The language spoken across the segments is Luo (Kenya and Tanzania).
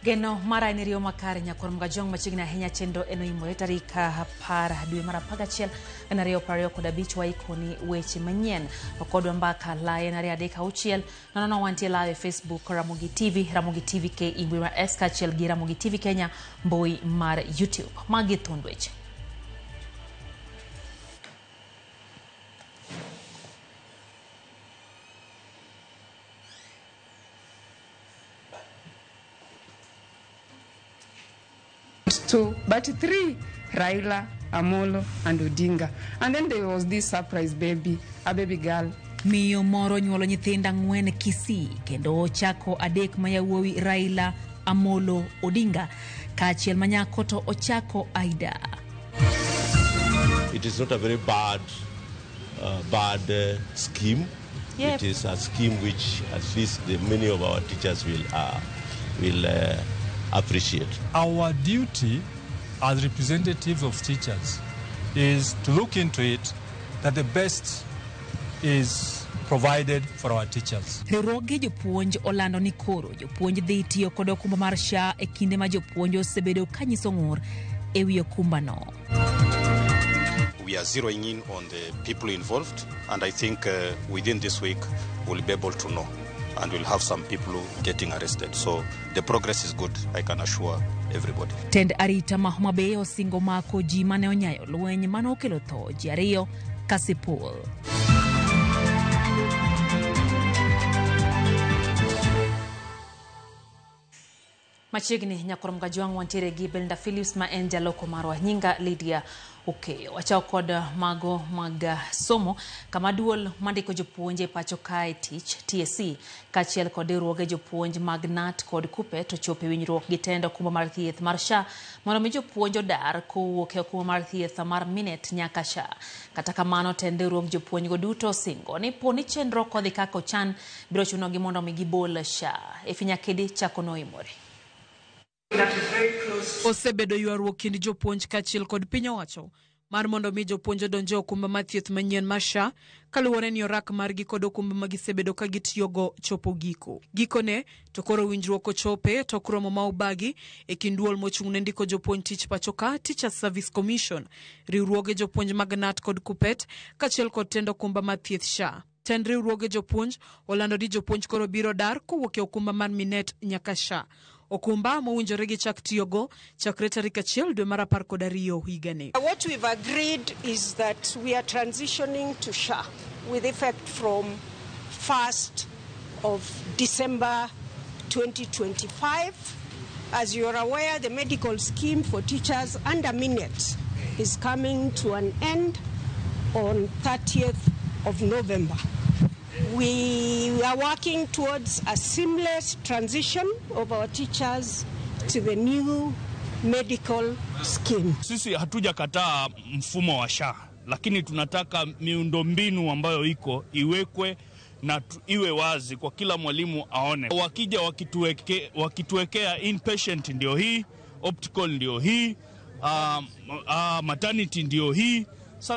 Geno mara en riyo makare nyakwar Mgajwang' machiegni ahinya chenro en oimore tarik 10 dwe mar 11 2025 waikoni weche manyien. Kodwa mbaka lae en 236 nono wantie live e Facebook Ramogi TV, Ramogi TV KE mbui mar X kaachiel gi Ramogi TV Kenya mbui mar YouTube. Magi thuond weche. Two, but three, Raila, Amolo, and Odinga. And then there was this surprise baby, a baby girl. Miyo moro nyuolo nyithindo ang'wen Kisii kendo ochako adek ma yawuowi Raila Amolo Odinga kaachiel ma nyako to ochako Aida. It is not a very bad scheme. Yep. It is a scheme which at least the many of our teachers will appreciate. Our duty as representatives of teachers is to look into it that the best is provided for our teachers. Riwruoge jopuonj olando ni koro jopuonj dhi tiyo kod okumba mar SHA e kinde ma jopuonj osebedo ka nyiso ng'ur e wi okumbano. We are zeroing in on the people involved, and I think within this week we'll be able to know, and we'll have some people getting arrested. So the progress is good, I can assure everybody. Tend arita ma Homa Bay osingo mako ji mane onyayo lweny mane okelo tho ji ariyo Kasipul. Machiegni nyakwar Mgajwang' wantiere gi Belinda Phillips ma en jaloko marwa nyinga Lydia Okeyo. Wachako kod mago mag somo kama duol mandiko jopuonj e pacho kae tich TSC kaachiel kod riwruoge jopuonj mag KNUT kod KUPPET ochopo e winjruok gi tend okumba mar thieth mar SHA mondo mi jopuonj odar kowuok e okumba mar thieth mar Minet nyaka SHA. Kata kamano tend riwruog jopuonj go duto osingo ni po ni chenro ok odhi kaka ochan biro chunogi mondo mi gibol SHA. Efi Nyakedi chako noimore. Osebedo ywaruok kind jopuonj kaachiel kod piny owacho mar mondo mi jopuonj odonj e okumba mar thieth manyien mar SHA kaluwore ni orak margi kod okumba ma gisebedo ka gitiyogo chopo giko. Gikone to koro winjruok ochope tok romo ma obagi e kind duol mochung' ne ndiko jopuonj tich pacho ka Teachers Service Commission, riwruoge jopuonj mag KNUT kod KUPPET kaachiel kod tend okumba mar thieth SHA. Tend riwruoge jopuonj olando ni jopuonj koro biro dar kowuok e okumba mar Minet nyaka SHA. Okumba mowinjore gi chak tiyogo chakre tarik 1 dwe mar 12 higani. What we've agreed is that we are transitioning to SHA with effect from 1st of December 2025. As you are aware, the medical scheme for teachers under Minet is coming to an end on 30th of November. We are working towards a seamless transition of our teachers to the new medical scheme. Sisi hatujakataa mfumo wa SHA, lakini tunataka miundombinu ambayo iko iwekwe na iwe wazi kwa kila mwalimu aone. Wakija wakituwekea inpatient ndio hii, optical ndio hii, maternity ndio hii.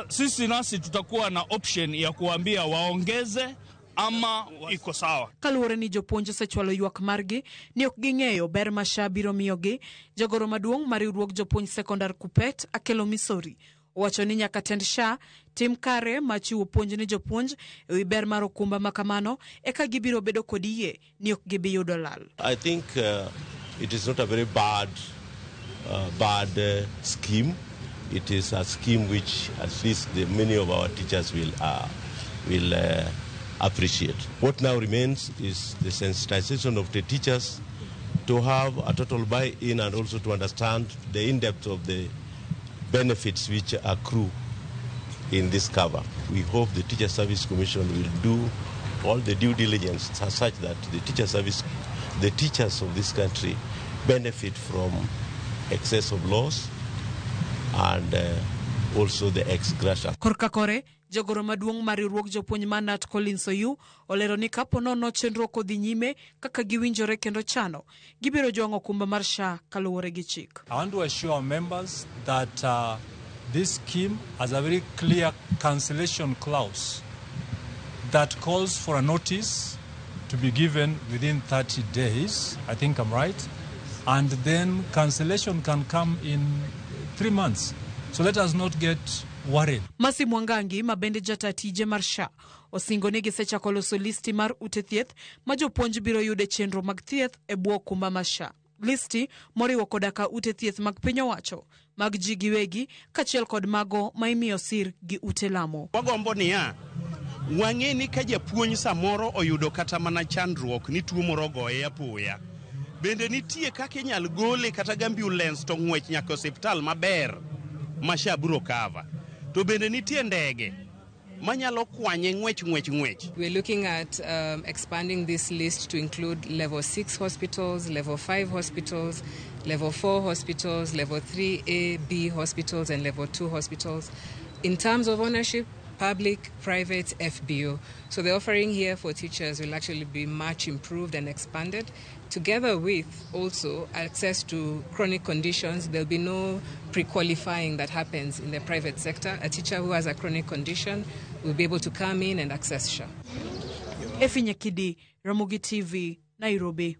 Sisi nasi tutakuwa na option ya kuambia waongeze ama iko sawa. Kaluwore ni jopuonj osechwalo ywak margi ni ok ging'eyo ber ma SHA biro miyogi, jagoro maduong' mar riwruog jopuonj sekondar KUPPET Akelo Misori owacho ni nyaka tend SHA tim kare mar chiwo puonj ne jopuonj e wi ber mar okumba ma kamano eka gibiro bedo kod yie ni ok gibi yudo lal. I think it is not a very bad scheme. It is a scheme which at least the many of our teachers will appreciate. What now remains is the sensitization of the teachers to have a total buy-in and also to understand the in-depth of the benefits which accrue in this cover. We hope the Teacher Service Commission will do all the due diligence such that the teachers of this country benefit from excess of loss and also the ex gratia. Korka kore, jagoro maduong' mar riwruog jopuonj mar KNUT Collins Oyu olero ni kapo nono chenro ok odhi nyime kaka giwinjore kendo chano, gibiro jwang'o okumba mar SHA kaluwore gi chik. I want to assure our members that this scheme has a very clear cancellation clause that calls for a notice to be given within 30 days. I think I'm right. And then cancellation can come in 3 months. So let us not get worried. Masi Mwangangi ma bende jata tije mar SHA osingo ni gisechako loso listi mar ute thieth ma jopuonj biro yude chenro mag thieth e bwo okumba mar SHA. Listi moriwo koda ka ute thieth mag piny owacho, mag ji giwegi kaachiel kod mago ma imiyo sir gi ute lamo. Wagombo niya, wang'e ni ka japuonj samoro oyudo kata mana chandruok ni tuo moro ogoye apoya, bende nitie kaka inyal gole kata gi ambulance to ng'wech nyaka osiptal maber ma SHA biro cover. To bende nitie ndege manyalo kwanye ng'wech ng'wech ng'wech. We're looking at expanding this list to include level 6 hospitals, level 5 hospitals, level 4 hospitals, level 3A, B hospitals, and level 2 hospitals. In terms of ownership, public, private, FBO. So the offering here for teachers will actually be much improved and expanded, together with also access to chronic conditions. There'll be no pre-qualifying that happens in the private sector. A teacher who has a chronic condition will be able to come in and access SHA. Efi Nyakidi, Ramogi TV, Nairobi.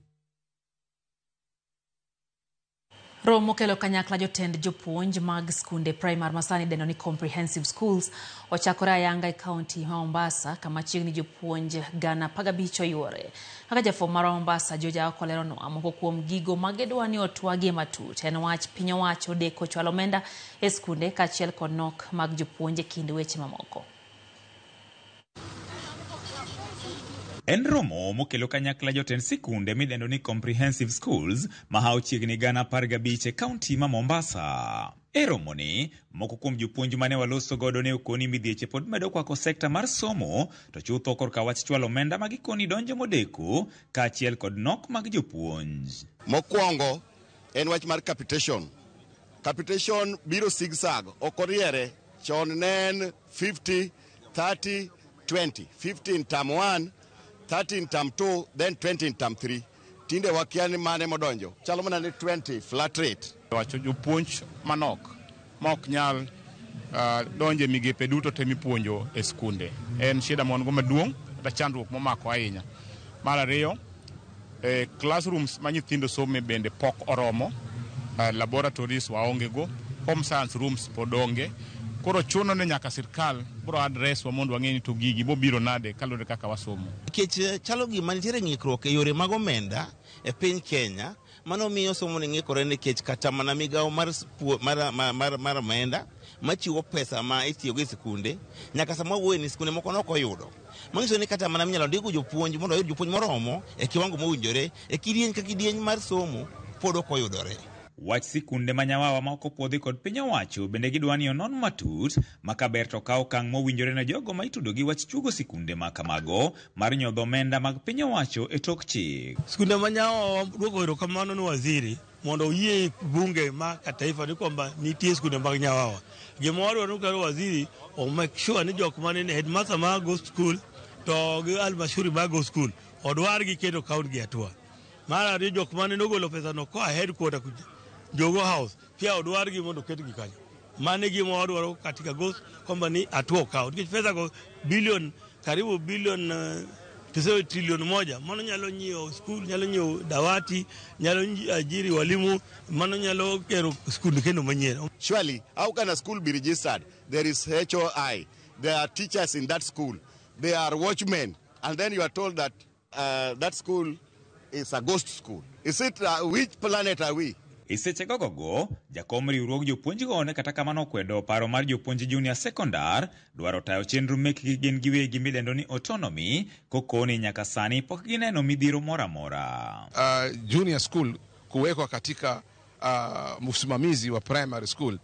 Romo mokelo kanyakla jotend jopuonj mag skunde primar masani idendo ni comprehensive schools ochakore ayanga e kaunti ma Mombasa kama chiegni jopuonj gana 15 oyuore. Kaka jafwambo marwa Mombasa George Aoko leronwa moko kuom gigo ma gidwa ni otwagie matut en wach piny owacho deko chwalo omenda e skunde kaachiel kod nok mag jopuonj e kind weche mamoko. En romo mokelo kanyakla jotend sikunde midendo ni comprehensive schools mahawo chiegni gana 15 e kaunti ma Mombasa. E romoni, moko kuom jopuonj mane waloso godo ne okoni midhieche pod medo kwako sekta mar somo, to chutho korka wach chwalo omenda ma gikoni donjo modeko, kaachiel kod nok mag jopuonj. Mokwongo en wach mar capitation. Capitation biro zigzag, ok oriere. Chon ne en 50, 30, 20. 15 term 1, 13 term 2, then 20 term 3. Tinde wakia ni mane modonjo. Chalo mana ni 20 flat rate. Wacho jopuonj manok ma ok nyal donjo e migepe duto te mipuonjo e skunde en shida ma wan go maduong' kata chandruok momako ahinya. Mar ariyo, classrooms ma nyithindo some bende pok oromo, laboratories waonge go, home science rooms pod onge. Koro chuno ni nyaka sirkal biro address wa mondo wang'e ni to gigi bobiro nade kaluwore kaka wasomo. Nikech chalo gima nitiere ng'ikruok e yore mag omenda e piny Kenya, mano miyo somo ni ng'ikore nikech kata mana migawo mar omenda machiwo pesa ma itiyogo e sikunde nyaka sama wawuoye ni sikunde moko nok oyudo. Manyiso ni kata mana minyalo ndiko jopuonj mondo oyud jopuonj moromo e kiwango mowinjore e kidieny ka kidieny mar somo pod ok oyudore. Wach sikunde ma nyawawa ma ok opuodhi kod piny owacho bende gidwa ni onon matut ma kaber to kaw okang' mowinjore ne jogo ma itudo gi wach chugo sikunde ma kamago mar nyodho omenda mag piny owacho e tok chik. Skunde ma nyawawa duoko erokamano ni waziri mondo oyie bunge ma kitaifa ni kwamba nitie skunde mag nyawawa. Gima wadwaro ni kar waziri o make sure ni jok mane headmaster mag go school to gi halmashauri mag go school odwar gi kendo count gi hatua. Mar ariyo, jok mane nogolo pesa no koa headquarter kucha Jogoo House pia odwar gi mondo oketgi kanyo. Mano e gima wadwaro katika GOSS kwamba ni hatua okaw nikech pesa go bilion karibu bilion tuseme trilioni 1 mano nyalo nyiewo skul, nyalo nyiewo dawati, nyalo ajiri walimu, mano nyalo gero skul kendo manyien. Surely, how can a school be registered? There is HOI, there are teachers in that school, there are watchmen, and then you are told that that school is a ghost school. Is it, which planet are we? E seche gogogo, jakom riwruog jopuonjgo ne kata kamano okwedo paro mar jopuonj junior secondar dwaro tayo chenro mekgi gin giwegi midendo ni autonomy kokoni nyaka sani pok gineno midhiero moro amora. Junior school kuwekwa katika usimamizi wa primary school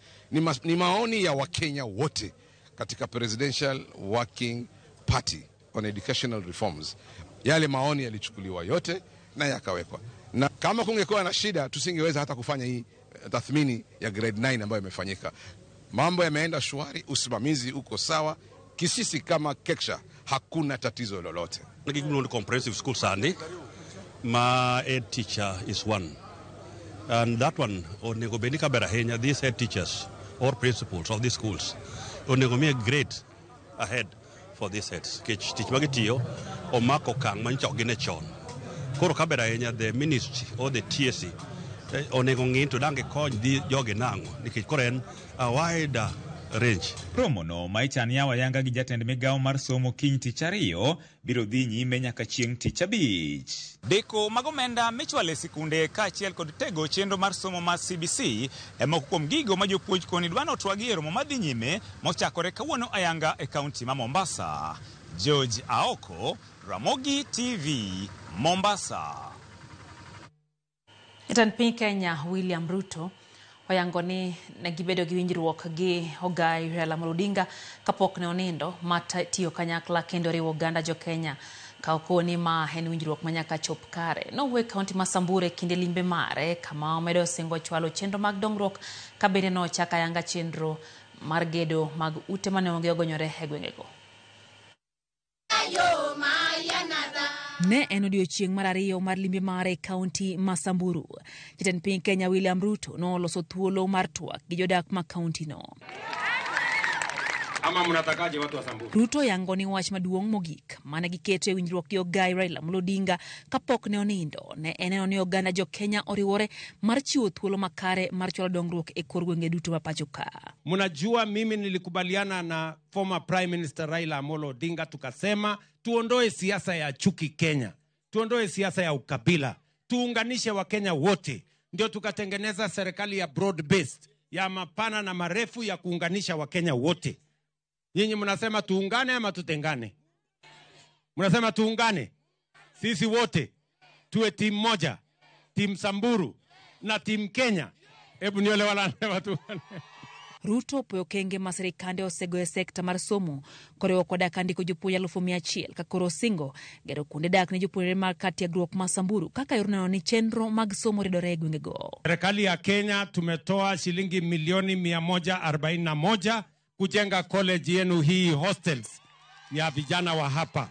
ni maoni ya Wakenya wote katika Presidential Working Party on Educational Reforms. Yale maoni yalichukuliwa yote na yakawekwa, na kama kungekuwa na shida tusingeweza hata kufanya hii tathmini ya grade 9 ambayo imefanyika. Mambo yameenda shwari, usimamizi uko sawa. Kisisi kama KEPSHA hakuna tatizo lolote. Gik comprehensive school sani ma head teacher is one, and that one onego bed ni kaber ahinya. These head teachers or principals of these schools onego miye grade ahead for these heads nikech tich ma gitiyo omako okang' manyocha ok gine chon. Koro kaber ahinya the ministry or the TSC Onego ng'i to dang' gikony dhi jogi nang'o nikech koro en a wider range. Romono ma ichan yawo ayanga gi jatend migawo mar somo kiny tich ariyo biro dhi nyime nyaka chieng' tich abich. Deko mag omenda michwalo e sikunde kaachiel kod tego chenro mar somo mar CBC e moko kuom gigo ma jopuonj koni dwa notwagi e romo madhi nyime mochakore kawuono ayanga e kaunti ma Mombasa. George Aoko, Ramogi TV, Mombasa. Jatend piny Kenya William Ruto oyango ni ne gibedo gi winjruok gi Ogai Raila Amolo Odinga kapok ne onindo ma tiyo kanyakla kendo riwo oganda jo Kenya ka okoni ma en winjruok ma nyaka chop kare. Nowuok e kaunti ma Samburu e kinde limbe mare kama omedo singo chwalo chenro mag dongruok ka bende nochako ayanga chenro mar gedo mag ute mane onge ogonyore e gwengego. Ne en odiochieng' mar ariyo mar limbe mare e kaunti ma Samburu. Jatend piny Kenya William Ruto noloso thuolo mar twak gi jodak ma kaunti no. Ama mnatakaje watu wa Samburu? Ruto yango ni wach maduong' mogik mane giketo e winjruok gi Ogai Raila Amolo Odinga kapok ne onindo ne en neno ni oganda jo Kenya oriwore mar chiwo thuolo makare mar chwalo dongruok e kor gwenge duto ma pacho ka. Mnajua mimi nilikubaliana na former Prime Minister Raila Amolo Odinga, tukasema tuondoe siasa ya chuki Kenya, tuondoe siasa ya ukabila, tuunganishe Wakenya wote, ndio tukatengeneza serikali ya broad based ya mapana na marefu ya kuunganisha Wakenya wote. Nyinyi mnasema tuungane ama tutengane? Mnasema tuungane. Sisi wote tuwe timu moja, timu Samburu na timu Kenya. Hebu niole wala anasema tuungane. Ruto opoyo okenge ma sirikande osego e sekta mar somo koriwo koda ka ndiko jopuonj 100,000 ka koro osingo gero kuonde dak ne jopuonjre mag kar tiegruok ma Samburu kaka yor neno ni chenro mag somo ridore e gwengego. Serikali ya Kenya tumetoa shilingi milioni 141 kujenga college yenu hii hostels ya vijana wa hapa.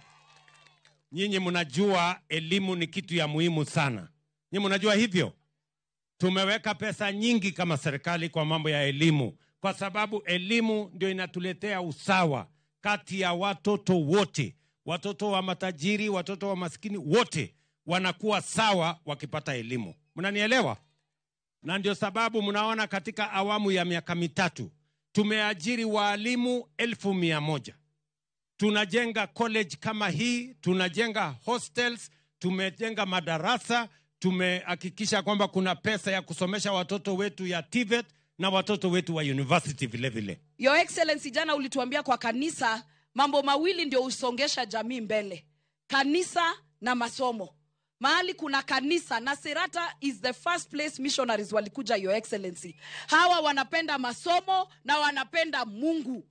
Nyinyi mnajua elimu ni kitu ya muhimu sana. Nyinyi mnajua hivyo. Tumeweka pesa nyingi kama serikali kwa mambo ya elimu, kwa sababu elimu ndio inatuletea usawa kati ya watoto wote. Watoto wa matajiri, watoto wa maskini, wote wanakuwa sawa wakipata elimu. Mnanielewa? Na ndio sababu mnaona katika awamu ya miaka mitatu tumeajiri walimu 100,000. Tunajenga college kama hii, tunajenga hostels, tumejenga madarasa, tumehakikisha kwamba kuna pesa ya kusomesha watoto wetu ya TVET na watoto wetu wa university vile vile. Your Excellency, jana ulituambia kwa kanisa mambo mawili ndio usongesha jamii mbele. Kanisa na masomo. Mahali kuna kanisa na Serata is the first place missionaries walikuja, Your Excellency. Hawa wanapenda masomo na wanapenda Mungu.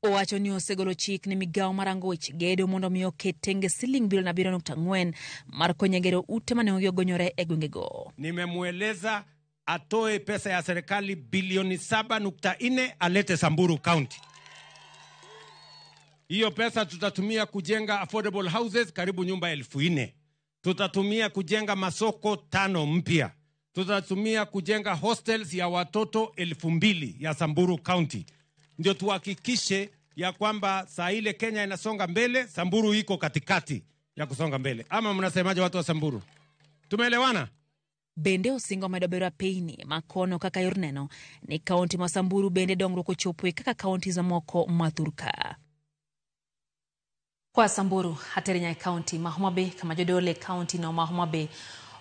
Owacho ni osegolo chik ne migawo mar rango weche gedo mondo mi oket tenge siling bilion 7.4 mar konyo e gero ute mane onge ogonyore e gwengego. Nimemweleza atoe pesa ya serikali bilioni 7.4 alete Samburu County. Hiyo pesa tutatumia kujenga affordable houses karibu nyumba 4,000. Tutatumia kujenga masoko 5 mpya. Tutatumia kujenga hostels ya watoto 2,000 ya Samburu County. Ndio tuhakikishe ya kwamba saa ile Kenya inasonga mbele, Samburu iko katikati ya kusonga mbele. Ama mnasemaje watu wa Samburu? Tumeelewana? Bende osingo medo bero apeyni makono kaka yor neno ni kaunti ma Samburu bende dongruok ochopo kaka kaunti mamoko ma thurka. Kwa Samburu hatere nyaka kaunti ma Homa Bay kama jodolo e kaunti no ma Homa Bay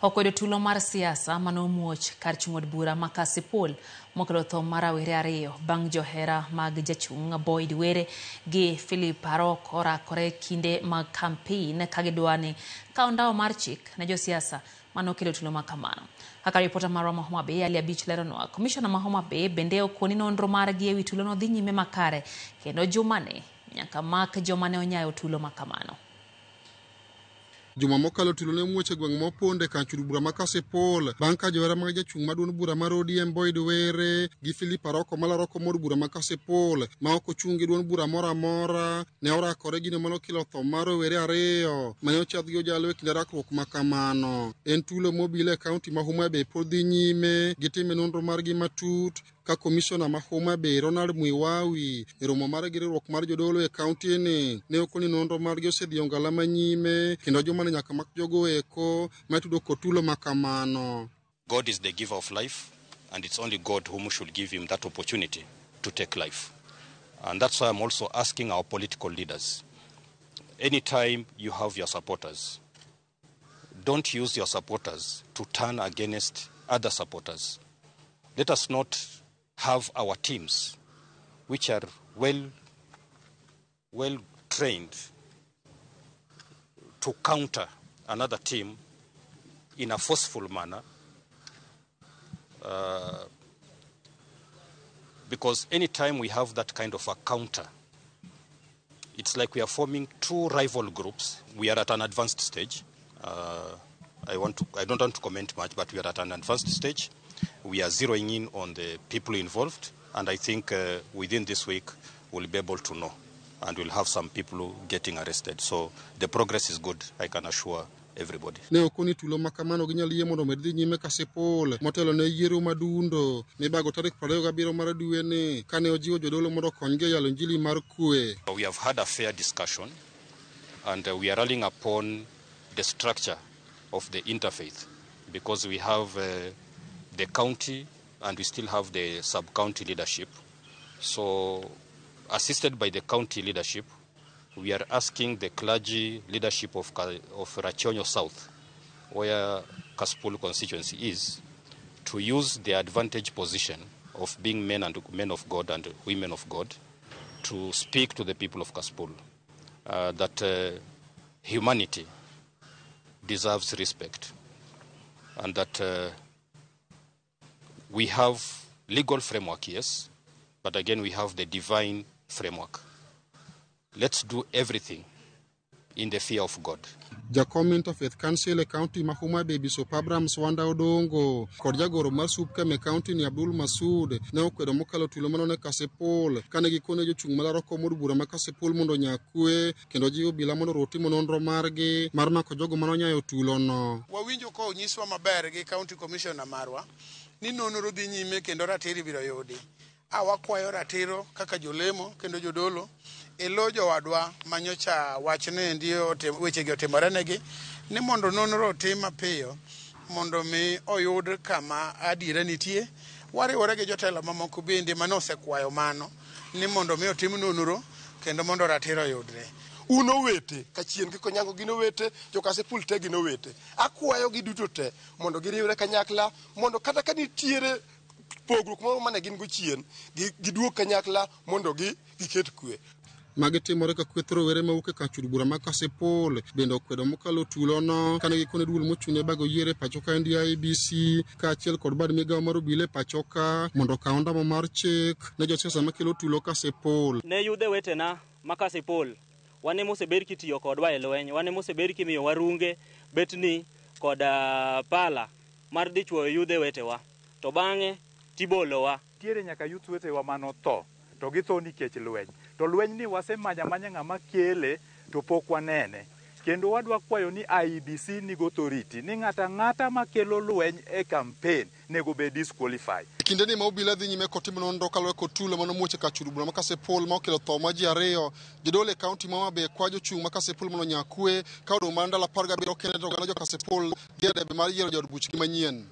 okwedo tulo mar siasa manomuoch kar chung' od bura ma Kasipul mokelo tho mar rawere ariyo bang' johera mag jachung' Boyd Were gi Philip Arok orakore kinde mag kampein ka gidwa ni kawo ndawa mar chik ne josiasa manokelo tulo ma kamano. Kaka ripota marwa ma Homa Bay Ali Abich leronwa, komishona ma Homa Bay bende okoni nonro margi ewi tulono dhi nyime makare kendo jumani nyaka mak joma ne onyayo tulo ma kamano. Juma mokalo tulo ne omuoch e gweng' moponde kar chung' bura ma Kasipul bang' ka johera mag jachung' ma duond bura mar ODM Boyd Were gi Philip Aroko malaro kom od bura ma Kasipul ma ok ochung' gi duond bura moro amora ne orakore gino manokelo tho mar rowere ariyo mane ochiadh gi ojalo e kinde rakruok ma kamano. En tulo mobile e kaunti ma Homa Bay pod dhi nyime gi timo nonro margi matut ka komishona ma Homa Bay Ronald Mwiwawi e romo mare gi riwruok mar jodolo e kaunti ni ne okoni nonro margi osedhi ongala manyime kendo joma ne nyaka mak jogo eko matudo kod tulo ma kamano. God is the giver of life, and it's only God whom should give him that opportunity to take life. And that's why I'm also asking our political leaders, anytime you have your supporters, don't use your supporters to turn against other supporters. Let us not have our teams, which are well trained to counter another team in a forceful manner, because anytime we have that kind of a counter, it's like we are forming two rival groups. We are at an advanced stage. I don't want to comment much, but we are at an advanced stage. We are zeroing in on the people involved, and I think within this week we'll be able to know, and we'll have some people getting arrested. So the progress is good, I can assure everybody. Ne okoni tulo makamano ginyal yie mondo omed dhi nyime Kasipul motelo ne yiero madundo mibago tarik 27 mar dwe ni kane ojiwo jodolo mondo okonygi e yalo injili mar kwe. We have had a fair discussion, and we are rallying upon the structure of the interfaith, because we have the county and we still have the sub-county leadership. So, assisted by the county leadership, we are asking the clergy leadership of Rachonyo South, where Kasipul constituency is, to use their advantage position of being men and men of God and women of God to speak to the people of Kasipul that humanity deserves respect, and that we have legal framework, yes, but again we have the divine framework. Let's do everything in the fear of God. Jakom Interfaith Council e county ma Homa Bay Bishop Abraham Swanda Odongo kod jagoro mar Supkem e county ni Abdul Masud ne okwedo mokalo tulo manone Kasipul kane gikone jochung' malaro kom od bura ma Kasipul mondo onya kwe kendo jiwo obila mondo oruw timo nonro margi mar mako jogo manonyayo tulono. Wawinjo ka onyiswa maber gi county commissioner marwa ni nonro dhi nyime kendo ratiro ibiro yudi. Wakwayo ratiro kaka jolemo kendo jodolo e lo jowadwa manyocha wachne ndio wechegi otimore negi ni mondo nonro otim mapiyo mondo mi oyud kama adiera nitie. Wariwore gi jotelo mamoko bende mane osekwayo mano ni mondo mi otim nonro kendo mondo ratiro oyudre. Un owete kachien gi Konyango gin owete, jo Kasipul te gin owete. Akwayo gi duto te mondo giriwre kanyakla mondo kata ka nitiere pogruok moro mane gin go chien giduog kanyakla mondo giket kwe. Magi timore ka kweth rowere mawuok e kach od bura ma Kasipul bende okwedo mokalo tulono kane gikone duol mochung' ne bago yiero e pacho ka IEBC kaachiel kod bad migawo mar obila e pacho ka mondo okaw ondamo mar chik ne josiasa makelo tulo Kasipul. Ne yudhe wetena ma Kasipul, wan ema osebed kitiyo kodwa e lweny, wan ema osebed kimiyo warunge, betni kod pala mar dhi chuoyo yudhe wetewa, to bang'e tibolowa. Nitiere nyaka youth wetewa manotho, to githo nikech lweny. To lweny ni wasemanya manya ng'ama kele to pok wanene. Kendo wadwa kwayo ni IEBC nigo authority ni ng'ata ng'ata makelo lweny e campaign nego bed disqualified. Kinde ni ma obila dhi nyime kotimo nonro kaluwore kod tulo manomuoch e kach od bura ma Kasipul ma okelo tho mar ji ariyo. Jodolo e kaunti ma Homa Bay kwayo jochung' ma Kasipul mondo onya kwe ka odong' mana ndalo 17 kende to oganda jo Kasipul dhi e debe mar yiero jood buchgi manyien.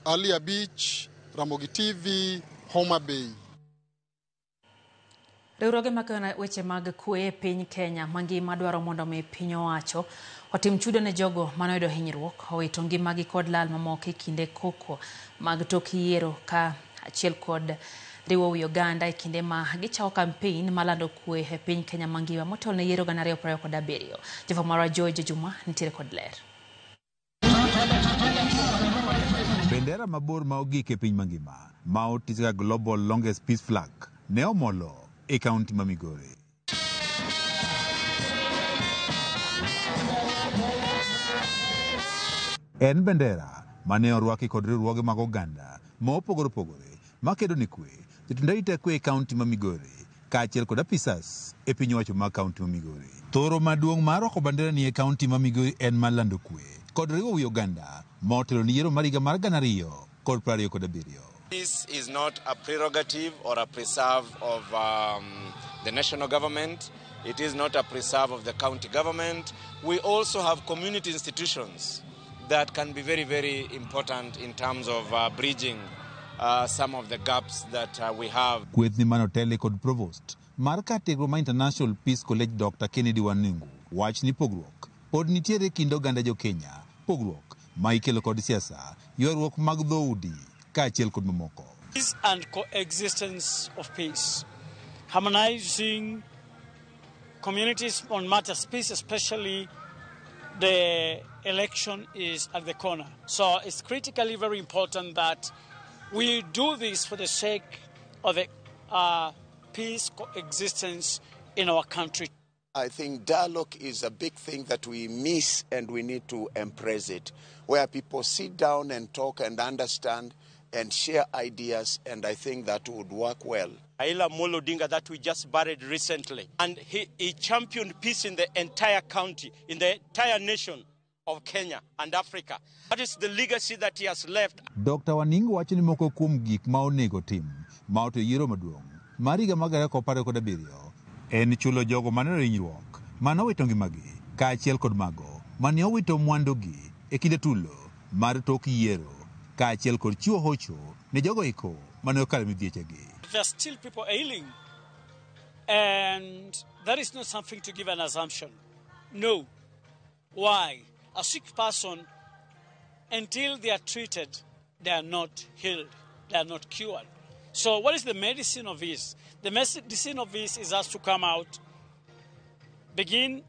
Ali Abich, Ramogi TV, Homa Bay. Riwruoge mag weche mag kwe e piny Kenya mangima dwaro mondo mi piny owacho otim chudo ne jogo manoyudo hinyruok, owito ngimagi kod lal mamoko e kinde koko mag tok yiero ka achiel kod riwo wi oganda e kinde ma gichako kampein malando kwe e piny Kenya mangima motelo ne yiero 2027. Jafwambo marwa Joy Juma nitiere kod ler. Bendera mabor ma ogik e piny mangima ma otis kaka Global Longest Peace Flag ne omolo e kaunti ma Migori. En bendera mane orwaki kod riwruoge mag oganda ma opogore opogore makedo ne kwe, jotend arita kwe e kaunti ma Migori kaachiel kod apisas e piny owacho mag kaunti ma Migori. Thoro maduong' mar rwako bendera ni e kaunti ma Migori en mar lando kwe kod riwo wi oganda ma otelo ni yiero mar higa mar 2027. This is not a prerogative or a preserve of the national government. It is not a preserve of the county government. We also have community institutions that can be very, very important in terms of bridging some of the gaps that we have. Kweth ni manotele kod provost mar kar tiegruok ma International Peace College Dr. Kennedy Waningu wach ni pogruok pod nitiere kind oganda jo-Kenya, pogruok ma ikelo kod siasa, ywaruok mag dhoudi kaachiel kod mamoko. Peace and coexistence of peace, harmonizing communities on matters peace, especially the election is at the corner. So it's critically very important that we do this for the sake of a peace coexistence in our country. I think dialogue is a big thing that we miss and we need to embrace it, where people sit down and talk and understand and share ideas, and I think that would work well. Raila Amolo Odinga that we just buried recently, and he championed peace in the entire county, in the entire nation of Kenya and Africa. That is the legacy that he has left. Dr. Waningu wacho ni moko kuom gik ma onego tim ma oto yiero maduong' mar higa mar 2017 en chulo jogo mane hinyruok mane owito ngimagi kaachiel kod mago mane owito mwandugi e kinde tulo mar tok yiero kaachiel kod chiwo hocho ne jogo eko mane okalo midhiechegi. There are still people ailing, and that is not something to give an assumption. No. Why? A sick person, until they are treated, they are not healed, they are not cured. So what is the medicine of this? The medicine of this is us to come out, begin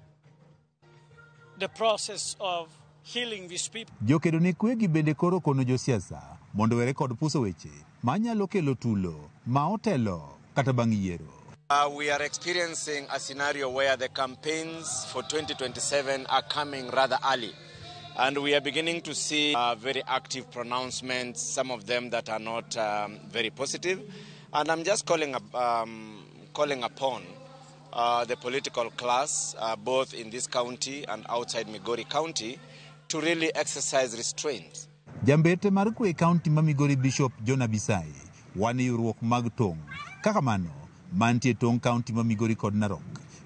the process of healing these people. Jokedo ne kwegi bende koro kono josiasa mondo were kod puso weche manyalo kelo tulo ma otelo kata bang' yiero. We are experiencing a scenario where the campaigns for 2027 are coming rather early. And we are beginning to see very active pronouncements, some of them that are not very positive. And I'm just calling upon the political class, both in this county and outside Migori County, to really exercise restraint. Jambete mar kwe county ma Migori Bishop John Abisai wane ywaruok mag tong' kaka mano mantie tong' county ma Migori kod Narok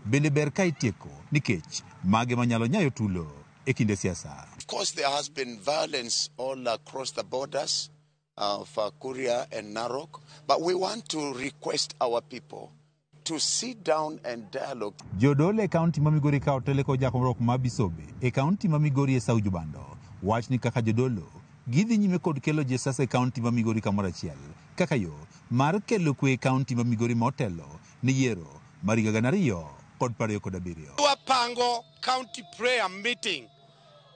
bende ber ka itieko nikech mage manyalo nyayo tulo e kinde siasa. Of course, there has been violence all across the borders of Kuria and Narok, but we want to request our people to sit down and dialogue. Jodolo e county ma Migori ka otele kod jakom ma Bisobe e county ma Migori e Sauju Jubando wach ni kaka jodolo gidhi nyime kod kelo josiasa e county ma Migori kamoro achiel kaka yo mar kelo kwe e county ma Migori motelo ni yiero mar higa 2027. Wapango county prayer meeting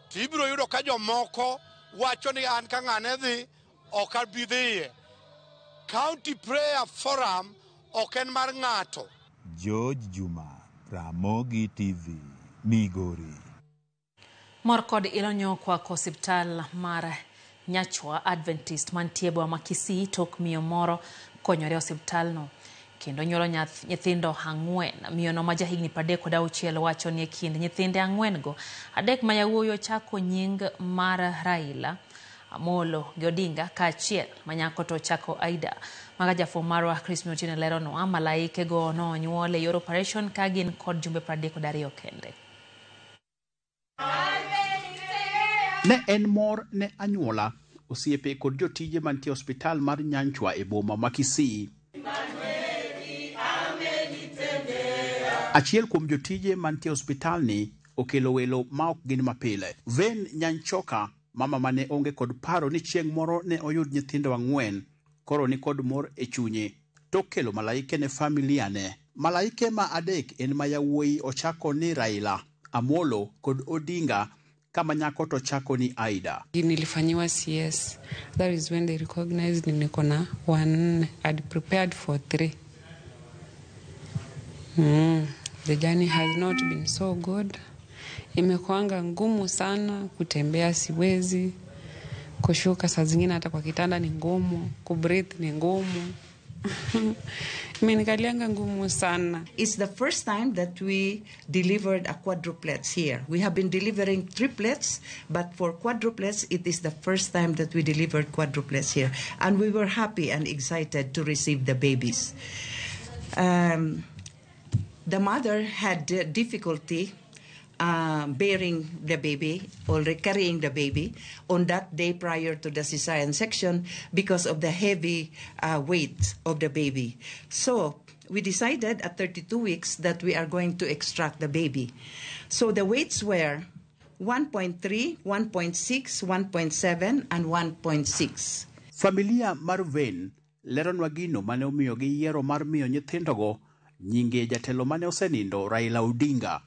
to ibiro yudo ka jomoko wacho ni an ka ng'ane dhi ok abi dhiye. County prayer forum ok en mar ng'ato. George Juma, Ramogi TV, Migori. Mor kod ilonyo kwako osiptal mar Nyachwa Adventist mantie boma ma Kisii tok miyo moro konyore e osiptalno kendo nyuolo nyithindo 4. Miyono ma jahigni 36 wacho ni e kind nyithinde 4 go, 3 ma yawuowi ochako nying mar Raila Amolo gi Odinga kaachiel ma nyako to ochako Aida. Maga jafwambo marwa Chris Mutine leronwa malaike go nonyuol e yor operation ka gin kod jumbe 32 kende. Ne en mor ne anyuola, osiepe kod jotije mantie osiptal mar Nyanchwa e boma ma Kisii. Achiel kuom jotije mantie osiptal ni okelo welo ma ok gin mapile. Ven Nyanchoka, mama mane onge kod paro ni chieng' moro ne oyud nyithindo 4, koro ni kod mor e chunye tok kelo malaike ne familia ne. Malaike ma 3 en ma yawuoyi ochako ni Raila, Amolo kod Odinga, kama nyako to chako ni Aida. Nilifanyiwa CS. That is when they recognized niko na 1. I'd prepared for 3. The journey has not been so good. Imekuanga ngumu sana, kutembea siwezi, kushuka saa zingine hata kwa kitanda ni ngumu, kubreathe ni ngumu. Imenikalianga ngumu sana. It's the first time that we delivered a quadruplets here. We have been delivering triplets, but for quadruplets, it is the first time that we delivered quadruplets here. And we were happy and excited to receive the babies. The mother had difficulty bearing the baby or carrying the baby on that day prior to the cesarean section because of the heavy weight of the baby. So we decided at 32 weeks that we are going to extract the baby. So the weights were 1.3, 1.6, 1.7, and 1.6. Familia mar Ven leronwa gino mane omiyo giyiero mar miyo nyithindogo nyinge jatelo mane osenindo Raila Odinga.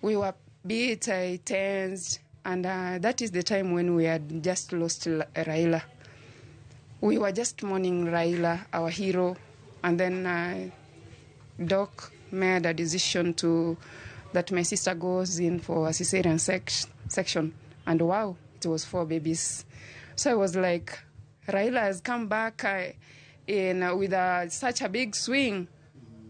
We were bit tensed, and that is the time when we had just lost Raila. We were just mourning Raila, our hero, and then Doc made a decision to that my sister goes in for a cesarean section, and wow, it was 4 babies. So I was like, Raila has come back with such a big swing.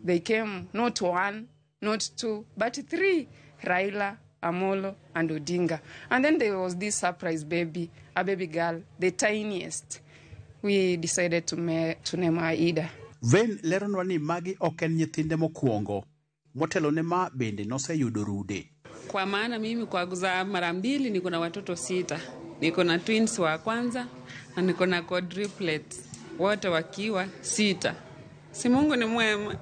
They came not 1, not 2, but 3. Raila, Amolo, and Odinga. And then there was this surprise baby, a baby girl, the tiniest. We decided to name her Ida. Ven leronwa ni magi ok en nyithinde mokwongo. Motelo ne ma bende noseyudo rude. Kwa maana mimi kwa kuzaa mara mbili niko na watoto 6. Niko na twins wa kwanza na niko na quadruplets, wote wakiwa 6. Si Mungu ni mwema.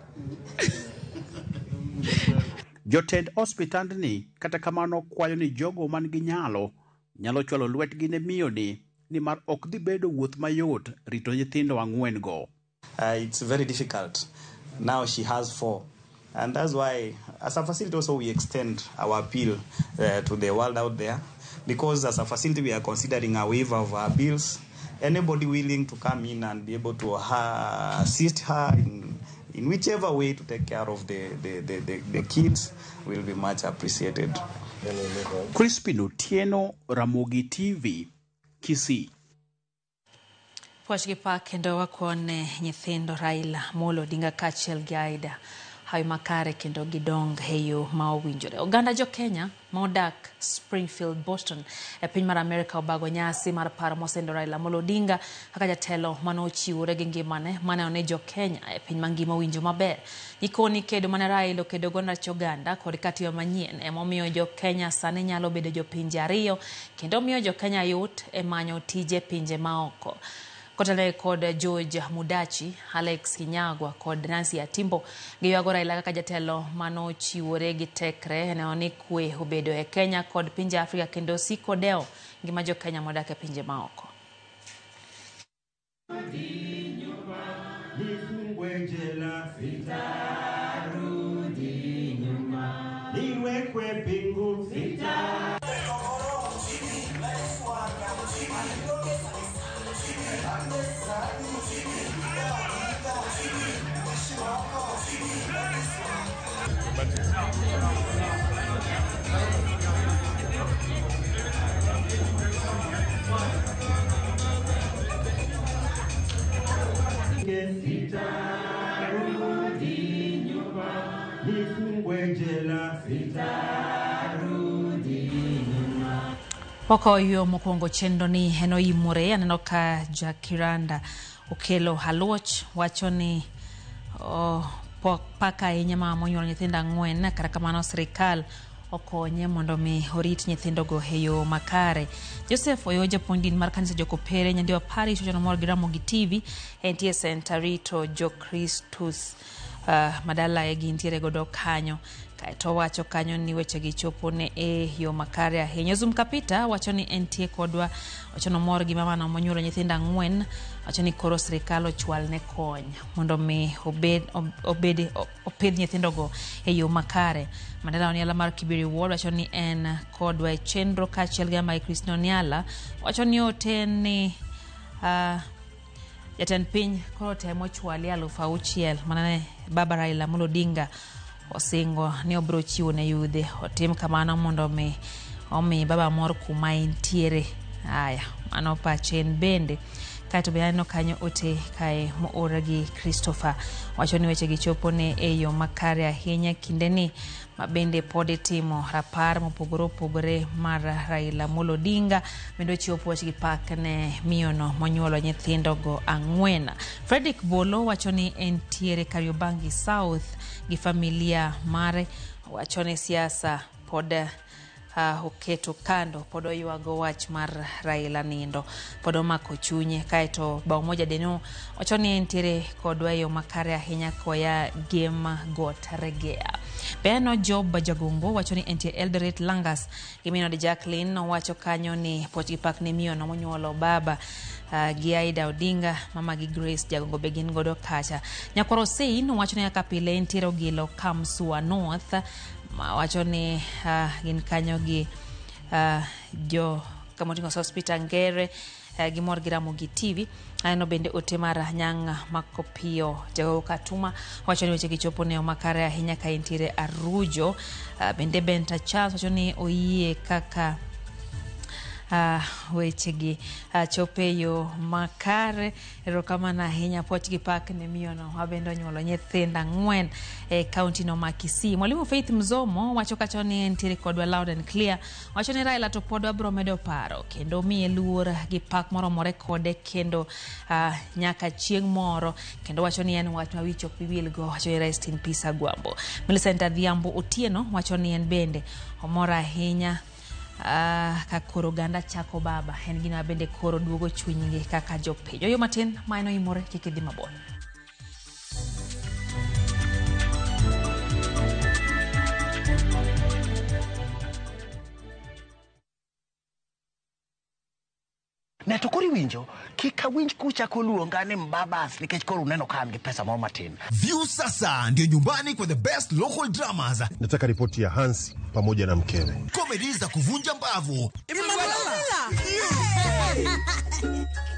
Jotend osiptandni kata kamano kwayo ni jogo man gi nyalo nyalo chwalo lwetgi ne miyo ni nimar ok dhi bedo wuoth mayot rito nyithindo 4 go. It's very difficult. Now she has 4. And that's why, as a facility also, we extend our appeal to the world out there, because as a facility we are considering a waiver of our bills. Anybody willing to come in and be able to assist her in whichever way to take care of the kids will be much appreciated. Crispin Otieno, Ramogi TV, Kisii. Puoch gi pak kendo wakone nyithindo Raila Amolo Odinga kaachiel gi Aida hawi makare kendo gidong e yo ma owinjore. Oganda jo Kenya ma odak Springfield, Boston e piny mar Amerika obago nyasi mar paro mosendo Raila Amolo Odinga kaka jatelo mane ochiwore gi ngimane mane one jo Kenya e piny mangima owinjo maber. Gikoni kedo mane Raila okedo go rach oganda kod katiba manyien emomiyo jo Kenya sani nyalo bedo jopinje 2 kendo miyo jo Kenya yot e manyo tije pinje maoko. Kotale kod George Mudachi, Alex Kinyagwa kod Nancy Atimbo giywago Raila kaka jatelo manochiwore gi tekre neno ni kwe obedo e Kenya kod pinje Afrika kendo siko dewo ngima jo Kenya modak e pinje maoko. Pok yo mokwongo chenro ni en oimore. Aneno ka Jakiranda okelo haluoch wacho ni paka ahinya mama monyuolo nyithindo 4, kata kamano sirikal okonye mondo mi orit nyithindogo e yo makare. Joseph Oyo japuonj din mar kanisa Jokopere Nyandiwa Parish wacho nomor gi Ramogi TV entie Sentarito Jokristus madala e gintiere godo kanyo. Kaeto wacho kanyo ni wechegi chopo ne e yo makare ahinya. Zum Kapita wacho ni entie kodwa, wacho nomor gi mama no monyuolo nyithindo 4, wacho ni koro sirikal ochwal ne kony mondo mi obed opidh nyithindogo e yo makare. Mandela Oniala mar Kibiri Ward wacho ni en kodwa e chenro kaachiel gi Mike Christine Oniala wacho ni ote ni jatend piny koro temo chwali 6,000 manane baba Raila Amolo Odinga osingo ni obiro chiwo ne yudhe otim kamano mondo omi baba mor kuma entiere. Aya, mano pache en bende. Kaeto be aneno kanyo ote kae moor gi Christopher wacho ni wechegi chopo ne e yo makare ahinya kindeni ma bende pod itimo rapar mopogore opogore mar Raila Amolo Odinga bende ochiwo puoch gi pak ne miyono monyuolo nyithindogo 4. Fredrick Bolo wacho ni entiere Kariobangi South gi familia mare, wacho ni siasa pod oketo kando, pod oywago wach mar Raila nindo, pod omako chunye. Kaeto bao moja deno wacho ni entiere kodwa e yo makare ahinya koya Gem Got Regea. Beno Job Jagongo wacho ni entie Eldoret Langas gi minode Jacqueline owacho kanyo ni puoch gi pak ne miyono monyuolo baba gi Aida Odinga, mama gi Grace Jagongo be gin godo kacha. Nyakwaro Sein wacho ni kaka pile entiere Ogilo Kamsua North, ma wacho ni gin kanyo gi jo kamoting'o Sospeter Ngere gimor gi Ramogi TV. Aneno bende ote mar Nyang' Makopiyo Jagogo Katuma wacho ni weche gi chopo ne makare ahinya ka entiere Arujo. Bende Benta Charles wacho ni oyie kaka wechegi chopo e yo makare. Erokamano ahinya, puoch gi pak ne miyono mabende onyuolo nyithindo 4 e kaunti no ma Kisii. Mwalimu Faith Mzomo wacho kacho ni entiere kodwa loud and clear. Wacho ni Raila to pod wabro medo paro kendo miye luor gi pak moromore kode kendo nyaka chieng' moro, kendo wacho ni en wach ma wich ok bi wilgo. Wacho ni rest in peace Agwambo. Millicent Adhiambo Otieno wacho ni en bende omor ahinya ka koro oganda chako baba, en gima bende koro duogo chunygi kaka jopiny. Oyo matin ma en oimore, kik idhi mabor. Ne to koro iwinjo kik awinj kuchako luonga ni mbabas nikech koro uneno ka an gi pesa moro matin. View sasa ndio nyumbani kwa the best local dramas. Nataka ripoti ya Hansi pamoja na mkewe. Komedi za kuvunja mbavu,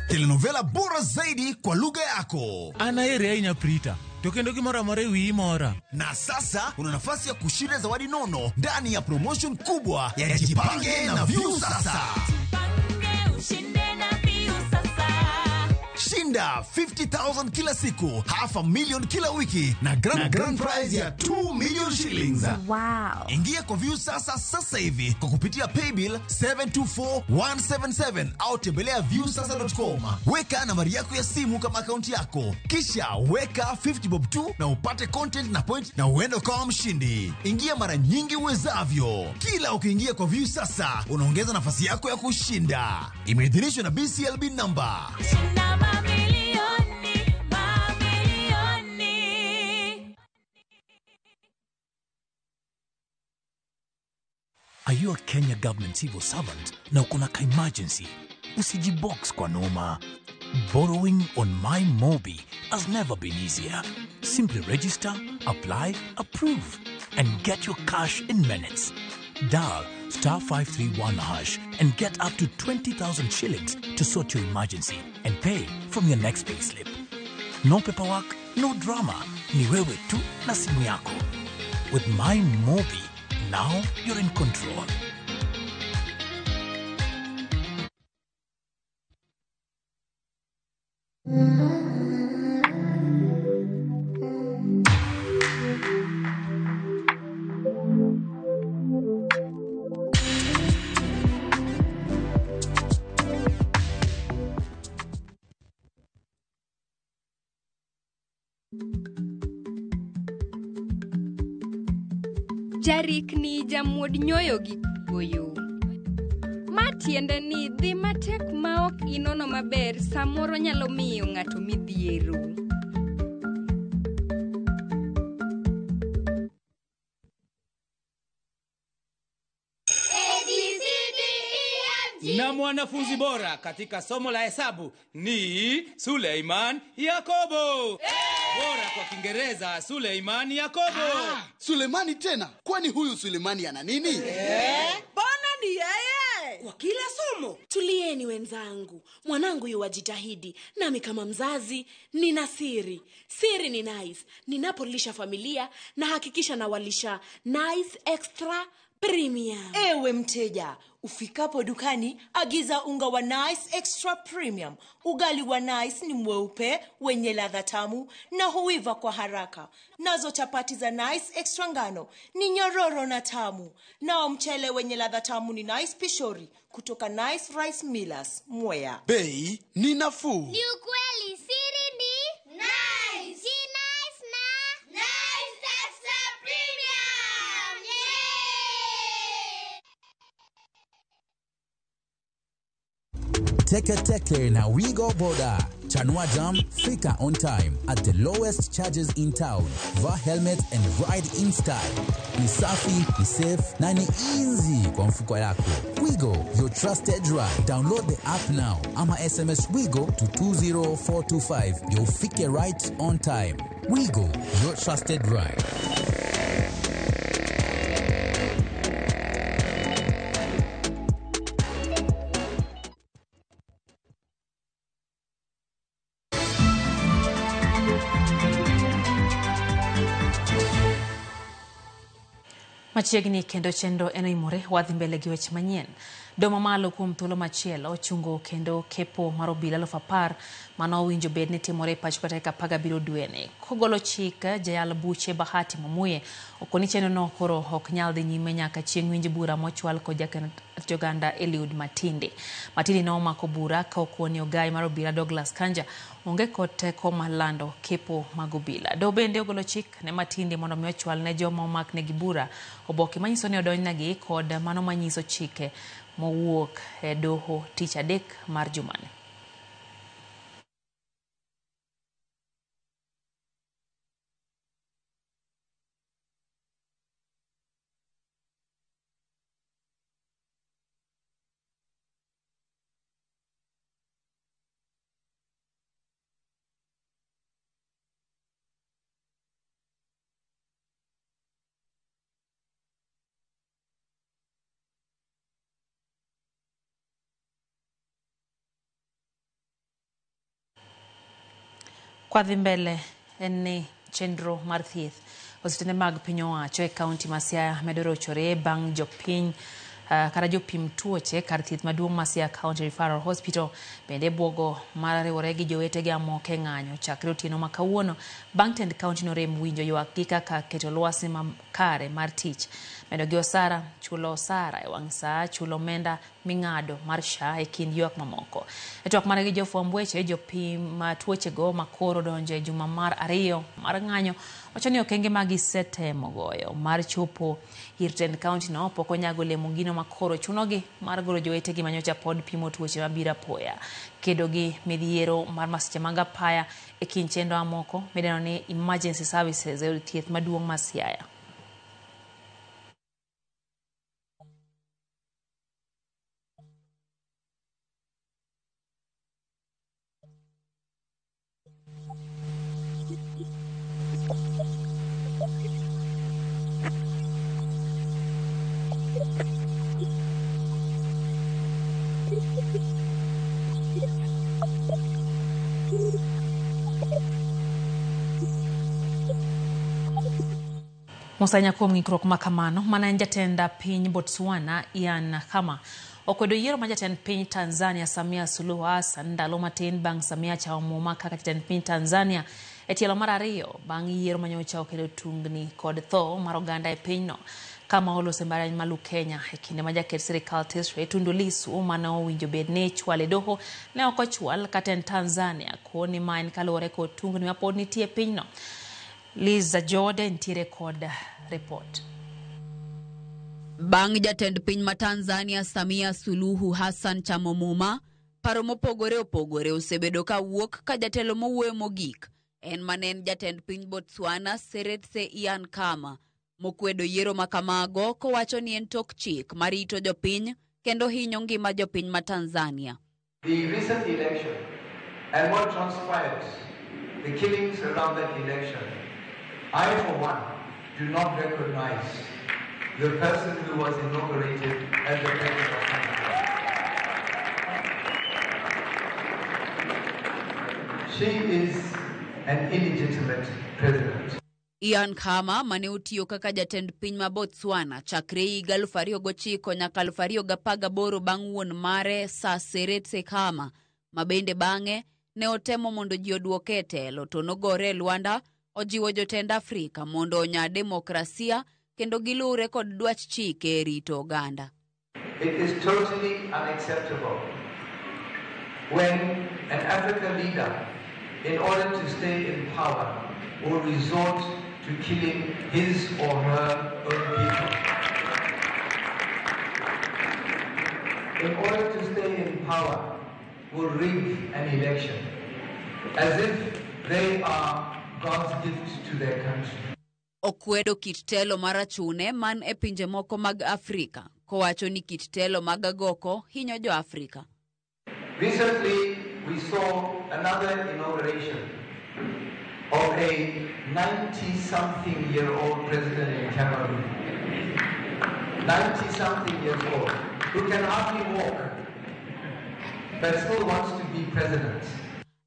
telenovela bora zaidi kwa lugha yako. An aheri ahinya Prita, to kendo gimoro amora e wiyi mora. Na sasa una nafasi ya kushinda zawadi nono ndani ya promotion kubwa ya Jipange na View Sasa. Shinda 50,000 kila siku, 500,000 kila wiki na grand prize ya 2 million shillings. Wow. Ingia kwa View Sasa sasa hivi kwa kupitia paybill 724177 au tembelea viewsasa.com. Weka nambari yako ya simu kama akaunti yako, kisha weka 50 bob tu na upate content na point na uende ukawa mshindi. Ingia mara nyingi uwezavyo. Kila ukiingia kwa View Sasa unaongeza nafasi yako ya kushinda. Imeidhinishwa na BCLB number. Mamilioni, mamilioni. Are you a Kenya government civil servant na uko na ka emergency? Usijibox kwa noma. Borrowing on MyMobi has never been easier. Simply register, apply, approve, and get your cash in minutes. Dial star 531 hash and get up to 20,000 shillings to sort your emergency and pay from your next payslip. No paperwork, no drama. Ni wewe tu na simu yako. With MyMobi, now you're in control. Jarikni jamuod nyoyo gi kuoyo. Ma tiende ni dhi matek ma ok inono maber samoro nyalo miyo ng'ato midhiero. Na mwanafunzi bora katika somo la hesabu ni Suleiman Yakobo. Bora kwa Kiingereza Suleiman Yakobo. Sulemani tena? Kwani huyu Sulemani ana nini? Mbona ni yeye? Kwa kila somo. Tulieni wenzangu. Mwanangu yuwajitahidi. Nami kama mzazi nina siri. Siri ni Nice. Ninapolisha familia na hakikisha nawalisha Nice Extra Premium. Ewe mteja, ufikapo dukani agiza unga wa Nice Extra Premium. Ugali wa Nice ni mweupe, wenye ladha tamu na huiva kwa haraka. Nazo chapati za Nice Extra ngano ni nyororo na tamu. Nao mchele wenye ladha tamu ni Nice Pishori kutoka Nice Rice Millers, Mwea. Bei ni nafuu. Ni ukweli, siri ni Nice. Si Nice na Nice Extra Premium. Yeah! Teke Teke na Wigo Boda. Chanua Jam, fika on time at the lowest charges in town. Vaa helmet and ride in style. Ni safi, ni safe na ni easy kwa mfuko yako. Wigo, your trusted ride. Download the app now ama SMS Wigo to 20425 ndio ufike right on time. Wigo, your trusted ride. Machiegni kendo chenro en oimore wadhi mbele gi weche manyien. Doho mamalo kuom thuolo machielo ochungo kendo kepo mar obila 10,000 mane owinjo bed ni timore e pacho ka tarik 17 dweni. Kogolo chik, jayal buche Bahati Mwamuye okoni chenrono koro ok nyal dhi nyime nyaka chieng' winj bura mochwal kod jaket joganda Eliud Matindi. Matindi ne omako bura ka okoni ogai mar obila Douglas Kanja onge kod teko mar lando kepo mag obila. Doho bende ogolo chik ne Matindi mondo mi ochwal ne joma omaknegi bura oboke manyiso ni odonjnegi kod mano manyiso chike mowuok e doho tich adek mar jumani. Kwadhi mbele en ni chenro mar thieth. Osiptende mag piny owacho e kaunti ma Siaya medo rochore bang' jopiny kata jopim tuoche kar thieth maduong' ma Siaya County Referral Hospital bende buogo mar riwore gi jowetegi amoke ng'anyo chakre otieno ma kawuono bang' tend kaunti no rem winjo ywak gi kaka keto lwasi makare mar tich, medo gi osara, chulo osara e wang' saa, chulo omenda ming'ado mar SHA e kind ywak mamoko. E twak margi gi jofwamb weche, jopim tuochego makoro donjo e juma mar ariyo mar ng'anyo wacho ni okenge ma gisetemo goyo mar chopo ir tend kaunti no pok onyago olemo gino makoro chunogi mar golo jowetegi manyocha pod pimo tuoche mabiro apoya, kedo gi midhiero mar masiche mag apaya e kind chenro mamoko midendo ni emergency services e od thieth maduong' ma Siaya. Mosanya kuom ng'ikruok ma kamano, mana en jatend piny Botswana Ian Khama okwedo yiero ma jatend piny Tanzania Samia Suluhu Hassan ndalo matin bang' Samia chamo muma kaka jatend piny Tanzania e tielo mar ariyo bang' yiero manyocha okelo tungni kod tho mar oganda e pinyno. Kama oloso mbalariany ma Lukenya e kinde ma jaket sirikal tesre Tundu Lissu mane owinjo bed ni ichwalo e doho ne ok ochwal kata en Tanzania koni ma en kaluwore kod tungni mapod nitie e pinyno. Liza Jordan nitiere kod report. Bang' jatend piny ma Tanzania Samia Suluhu Hassan chamo muma, paro mopogore opogore osebedo ka wuok ka jatelo mowuoyo mogik en mane en jatend piny Botswana Seretse Ian Khama mokwedo yiero ma kamago kowacho ni en tok chik marito jopiny kendo hinyo ngima jopiny ma Tanzania. The recent election and what transpired, the killings around that election, I for one do not recognize the person who was inaugurated as the president of Tanzania. She is an illegitimate president. Ian Khama mane otiyo kaka jatend piny ma Botswana chakre higa 2009 nyaka 2018 bang' wuon mare Sir Seretse Khama ma bende bang'e ne otemo mondo ji oduoke e telo to nogore e lwanda, ojiwo jotend Afrika mondo onya demokrasia kendo giluwre kod dwach chike e rito oganda. It is totally unacceptable when an African leader, in order to stay in power, will resort to killing his or her own people. In order to stay in power, will rig an election, as if they are God's gift to their country. Okwedo kit telo mar achune man e pinje moko mag Afrika, kowacho ni kit telo mag agoko hinyo jo Afrika. Recently, we saw another inauguration of a 90-something-year-old president in Cameroon. 90-something years old, who can hardly walk, but still wants to be president.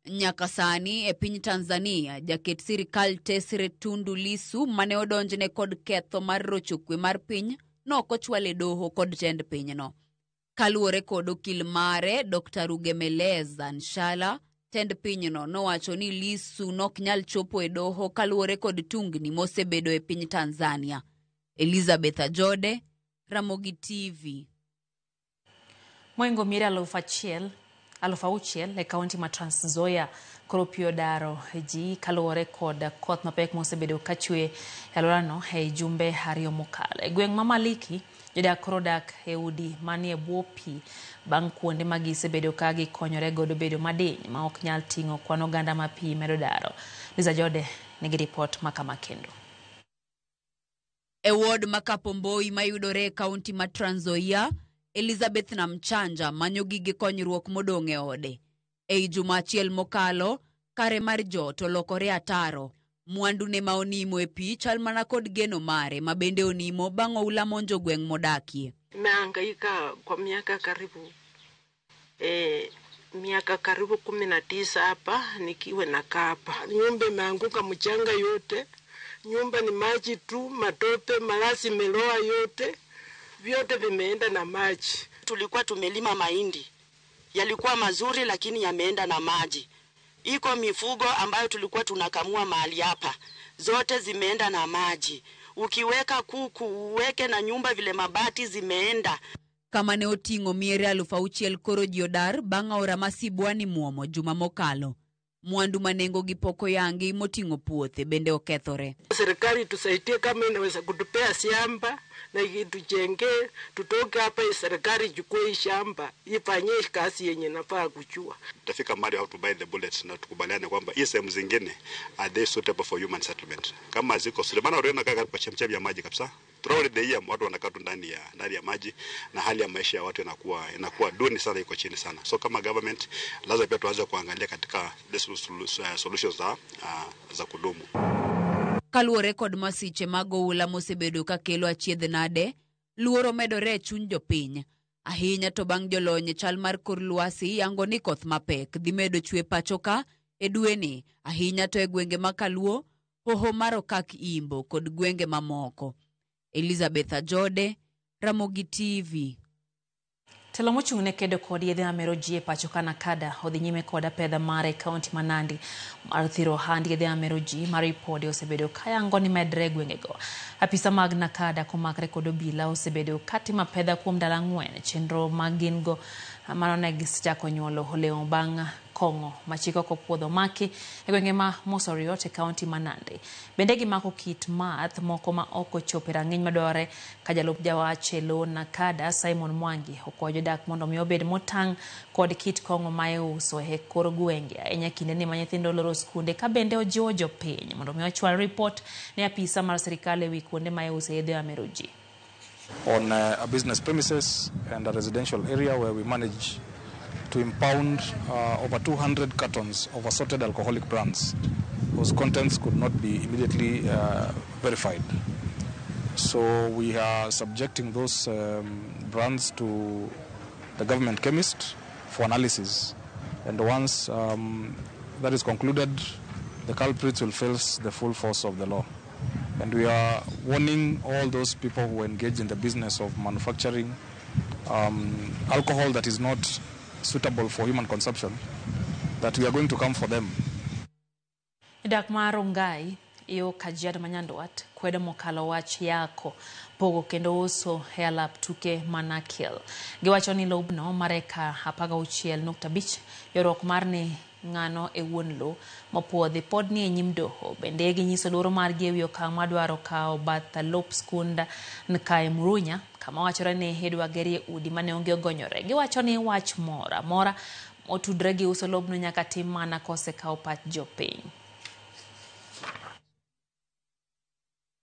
Nyaka sani e piny Tanzania, jaket sirikal Tesre Tundu Lissu mane odonjne kod ketho mar rocho kwe mar piny nokochwale doho kod tend pinyno. Kaluwore kod okil mare Dr. Rugemeleza Nshala, tend pinyno nowacho ni Lissu nok nyal chopo e doho kaluwore kod tungni mosebedo e piny Tanzania. Elizabeth Ajode, Ramogi TV. Moingo miere 6,000 e kaunti ma Trans Nzoia koro pi odaro ji kaluwore kod koth mapek mosebedo kachwe e alworano e jumbe 2 mokalo. E gweng' ma Maliki, jodak koro dak e udi manie bwo pi bang' kuonde ma gisebedo ka gikonyore godo bedo madiny ma ok nyal ting'o kwan oganda ma pi medo daro. Liza Jode nigi ripot ma kama kendo. E ward ma Kapomboi mayudore e kaunti ma Trans Nzoia, Elizabeth Namchanja manyo gige konyruok modong' e ode. Ei juma achiel mokalo, kare mar jot olokore ataro. Mwandu ne ma onimo e pi chal mana kod geno mare ma bende onimo bang' oula monjo gweng' modakie. Nimehangaika kwa miaka karibu miaka karibu 19 hapa nikiwa nakaa hapa. Nyumba imeanguka mchanga yote, nyumba ni maji tu, matope, malasi imeloa yote, vyote vimeenda na maji. Tulikuwa tumelima mahindi, yalikuwa mazuri lakini yameenda na maji. Iko mifugo ambayo tulikuwa tunakamua mahali hapa, zote zimeenda na maji. Ukiweka kuku uweke na nyumba vile mabati zimeenda. Kama ne oting'o miere 6,000 koro ji odar bang' aora ma Sibwani muomo juma mokalo. Mwandu ma nengogi pok oyangi moting'o puothe bende okethore. Serikali tusaidie kama inaweza kutupea shamba na itujenge, tutoke hapa, serikali ichukue hii shamba ifanyie kazi yenye nafaa kuchua. Tutafika mahali how to buy the bullets na tukubaliane kwamba hii sehemu zingine are they suitable for human settlement. Kama ziko suitable, maana unaona kaka kwa chemchem ya maji kabisa. Throughout the year watu wanakaa tu ndani ya maji na hali ya maisha ya watu inakuwa duni sana, iko chini sana. So kama government lazima pia tuanze kuangalia katika the solutions za kudumu. Kaluwore kod masiche mag oula mosebedo ka kelo achiedh nade, luoro medore e chuny jopiny. Ahinya to bang' jolony e chal mar kor lwasi yango ni koth mapek dhi medo chwe pacho ka e dweni, ahinya to e gwenge ma Kaluo, hoho mar Okak Imbo kod gwenge mamoko. Elizabeth Ajode, Ramogi TV. Telo mochung' ne kedo kod yedhe mamero ji e pacho ka Nakada odhi nyime kod apedha mare e kaunti ma Nandi mar thiro ohand yedhe mamero ji ma ripode osebedo kayango ni medre e gwengego. Apisa mag Nakada komakre kod obila osebedo katimo apedha kuom ndalo 4 chenro ma gin go mano ne gisechako nyuolo olemo bang' kong'o ma chik ok opuodho maki e gwenge ma Mosoriot e kaunti ma Nandi. Bende gimako kit math moko ma ok ochopo e rang'iny madwarore ka jalup jawach e lo Nakada Simon Mwangi okwayo jodak mondo mi obed motang' kod kit kong'o ma iuso e kor gwenge ahinya kindeni ma nyithindo oloro skunde, ka bende ojiwo jopiny mondo mi ochwal ripot ne apisa mar sirikal ewi kuonde ma iuse yedhe mamero ji. On a business premises and a residential area where we manage to impound over 200 cartons of assorted alcoholic brands whose contents could not be immediately verified. So we are subjecting those brands to the government chemist for analysis. And once that is concluded, the culprits will face the full force of the law. And we are warning all those people who engage in the business of manufacturing alcohol that is not suitable for human consumption, that we are going to come for them. Dak mar Rongai yo Kajiado ma Nyandwat kwedo mokalo wach yako pogo kendo uso e alap tuke Manakiel. Giwacho ni lobno mar eka 16.5 ywaruok mar ni ng'ano e wuon lo mopuodhi pod ni e nyim doho. Bende ginyiso luoro margi ewi okang' madwaro kawo bath lop skund Nkae Murunya kama wachore ni idwa gerie udi mane onge ogonyore. Giwacho ni wach moro amora Motudre gi uso lobno nyaka tim mana kosekaw pach jopiny.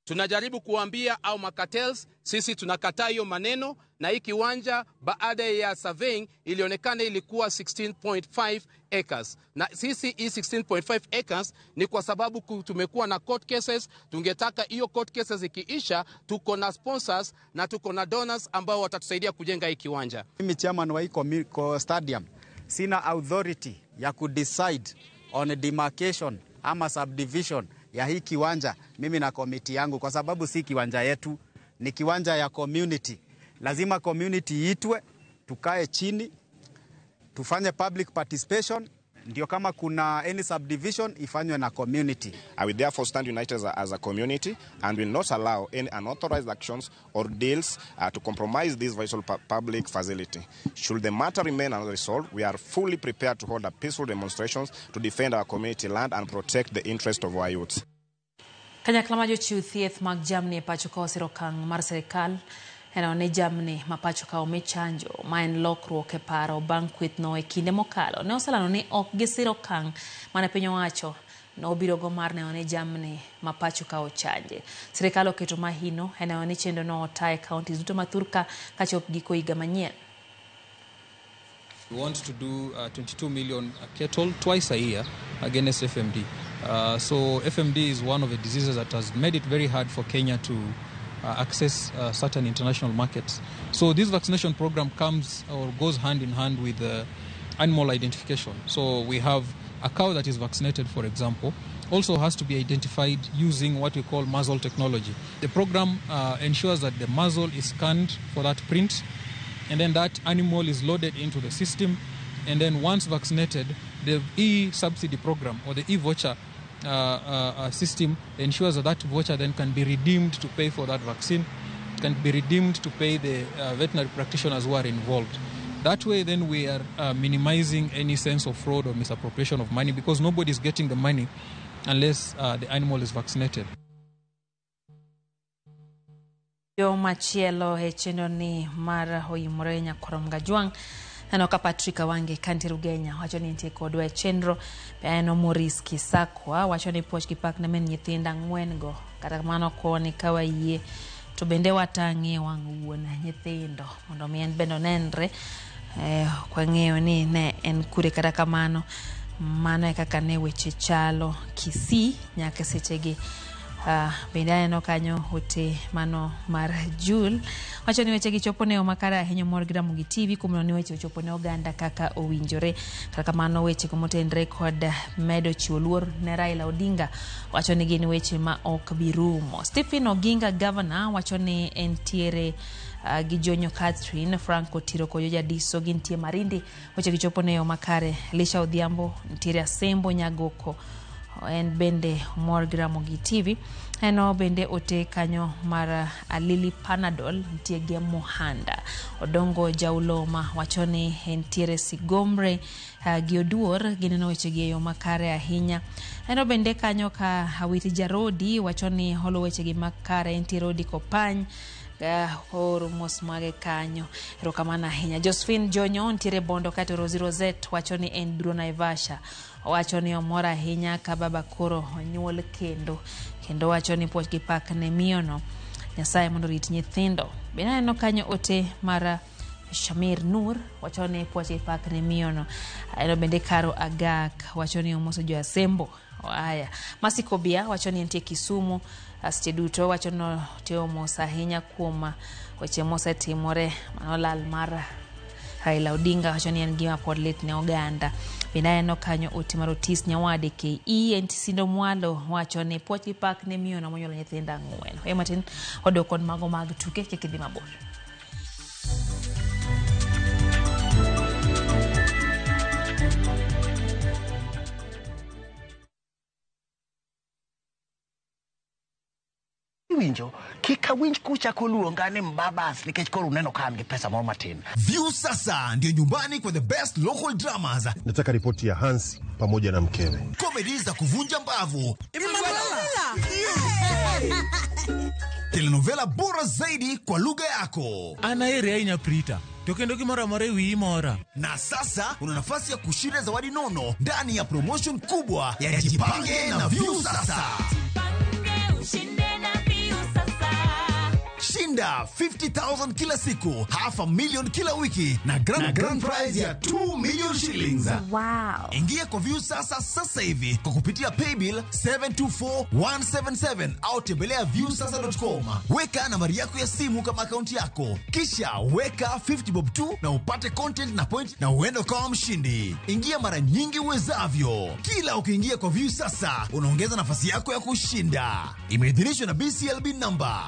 Tunajaribu kuambia au macartels, sisi tunakataa hiyo maneno, na hii kiwanja baada ya surveying ilionekana ilikuwa 16.5 acres, na sisi hii 16.5 acres ni kwa sababu tumekuwa na court cases. Tungetaka hiyo court cases ikiisha, tuko na sponsors na tuko na donors ambao watatusaidia kujenga hii kiwanja. Mimi chairman wa hii stadium sina authority ya kudecide on demarcation ama subdivision ya hii kiwanja, mimi na komiti yangu, kwa sababu si kiwanja yetu, ni kiwanja ya community. Lazima community itwe, tukae chini, tufanye public participation, ndio kama kuna any subdivision ifanywe na community. I will therefore stand united as a community and will not allow any unauthorized actions or deals to compromise this vital public facility. Should the matter remain unresolved, we are fully prepared to hold a peaceful demonstrations to defend our community land and protect the interest of our youth. Kanyakla ma jochiw thieth mag jamni e pacho ka osiro okang' mar sirikal neno ni jamni ma pacho ka omi chanjo, ma en lokruok e paro bang' kwethno e kinde mokalo ne oselando ni ok gisir okang' mane piny owacho nobirogo mar neno ni jamni ma pacho ka ochanje. Sirikal oketo mahino e neno ni chenrono ota e kaunti duto ma thurka kachop giko higa manyien. We want to do 22 million cattle twice a year against FMD. So FMD is one of the diseases that has made it very hard for Kenya to access certain international markets. So this vaccination program comes or goes hand in hand with animal identification. So we have a cow that is vaccinated, for example, also has to be identified using what we call muzzle technology. The program ensures that the muzzle is scanned for that print, and then that animal is loaded into the system, and then once vaccinated, the e-subsidy program or the e-voucher system ensures that that voucher then can be redeemed to pay for that vaccine, can be redeemed to pay the veterinary practitioners who are involved. That way then we are minimizing any sense of fraud or misappropriation of money, because nobody is getting the money unless the animal is vaccinated. Yo machielo e chenro ni mar oimore nyakorom Gajwang' aneno ka Patrick Awange kantiere Ugenya wacho ni nitie kodwa e chenro. Be aneno Maurice Kisakwa wacho ni puoch gi pak ne min nyithindo ang'wen go, kata kamano koni ka wayie to bende watang'ie wang' wuon nyithindo mondo mi en bende onenre. Ok wang'eyo ni ne en kure, kata kamano mano e kaka ne weche chalo Kisii nyaka sechegi. Bende aneno kanyo ote mano mar Jul wacho ni wechegi chopo ne makare ahinya, mor gi Ramogi TV kuom ni weche ochopo ne oganda kaka owinjore. Kata kamano weche motenre kod medo chiwo luor ne Raila Odinga wacho ni gin weche ma ok bi rumo. Stephen Oginga governor wacho ni entiere gi Jonyo Catherine Franco Tiro Koyo Jadiso gintie Marindi, weche gichopo ne yo makare. Elisha Odhiambo nitiere Asembo Nyagoko en bende mor gi Ramogi TV. Eno bende ote kanyo mar Alili Panadol nitie gi Mohanda Odongo Jauloma wacho ni entiere Sigomre gi Oduor gineno weche gi e yo makare ahinya. Eno bende kanyo ka Awiti Jarodi wacho ni holo weche gi makare, entiere Odi Kopany oro mos mage kanyo, erokamano ahinya. Josephine Jonyo nitiere Bondo kaeto Rosie Rosette wacho ni en biro Naivasha, owacho ni omor ahinya ka baba koro onyuol kendo, kendo wacho ni puoch gi pak ne miyono, Nyasaye mondo orit nyithindo. Bende aneno kanyo ote mar Shamir Nur wacho ni puoch gi pak ne miyono. Aneno bende Karo Agak wacho ni omoso jo Asembo. Aya, Masiko Bia wacho ni entie Kisumu seche duto, wacho ni oteo mos ahinya kuom weche mosetimore mano lal mar Raila Odinga, wacho ni en gima pod lit ne oganda. Bende aneno kanyo ote mar Otis Nyawade KE NTC Mwalo wacho ni puoch gi pak ne miyono monyuolo nyithindo ang'wen. Weyo matin wadok kod mago mag tuke kik idhi mabor. Iwinjo kik awinj kuchako luonga ni mbabas nikech koro uneno ka an gi pesa moro matin. View sasa ndio nyumbani kwa the best local dramas. Nataka ripoti ya Hansi pamoja na mkewe. Comedy za kuvunja mbavu. Telenovela bora zaidi kwa lugha yako. An aheri ahinya Prita, to kendo gimoro amora e wiyi mora. Na sasa una nafasi ya kushinda zawadi nono ndani ya promotion kubwa ya Jipange na Viusasa. Shinda 50,000 kila siku, 500,000 kila wiki na grand prize ya 2 million shillings. Wow. Ingia kwa Viusasa sasa hivi kwa kupitia paybill 724177 au tembelea viusasa.com. Weka nambari yako ya simu kama akaunti yako, kisha weka 50 bob tu na upate content na point na uende ukawa mshindi. Ingia mara nyingi uwezavyo. Kila ukiingia kwa Viusasa unaongeza nafasi yako ya kushinda. Imeidhinishwa na BCLB number.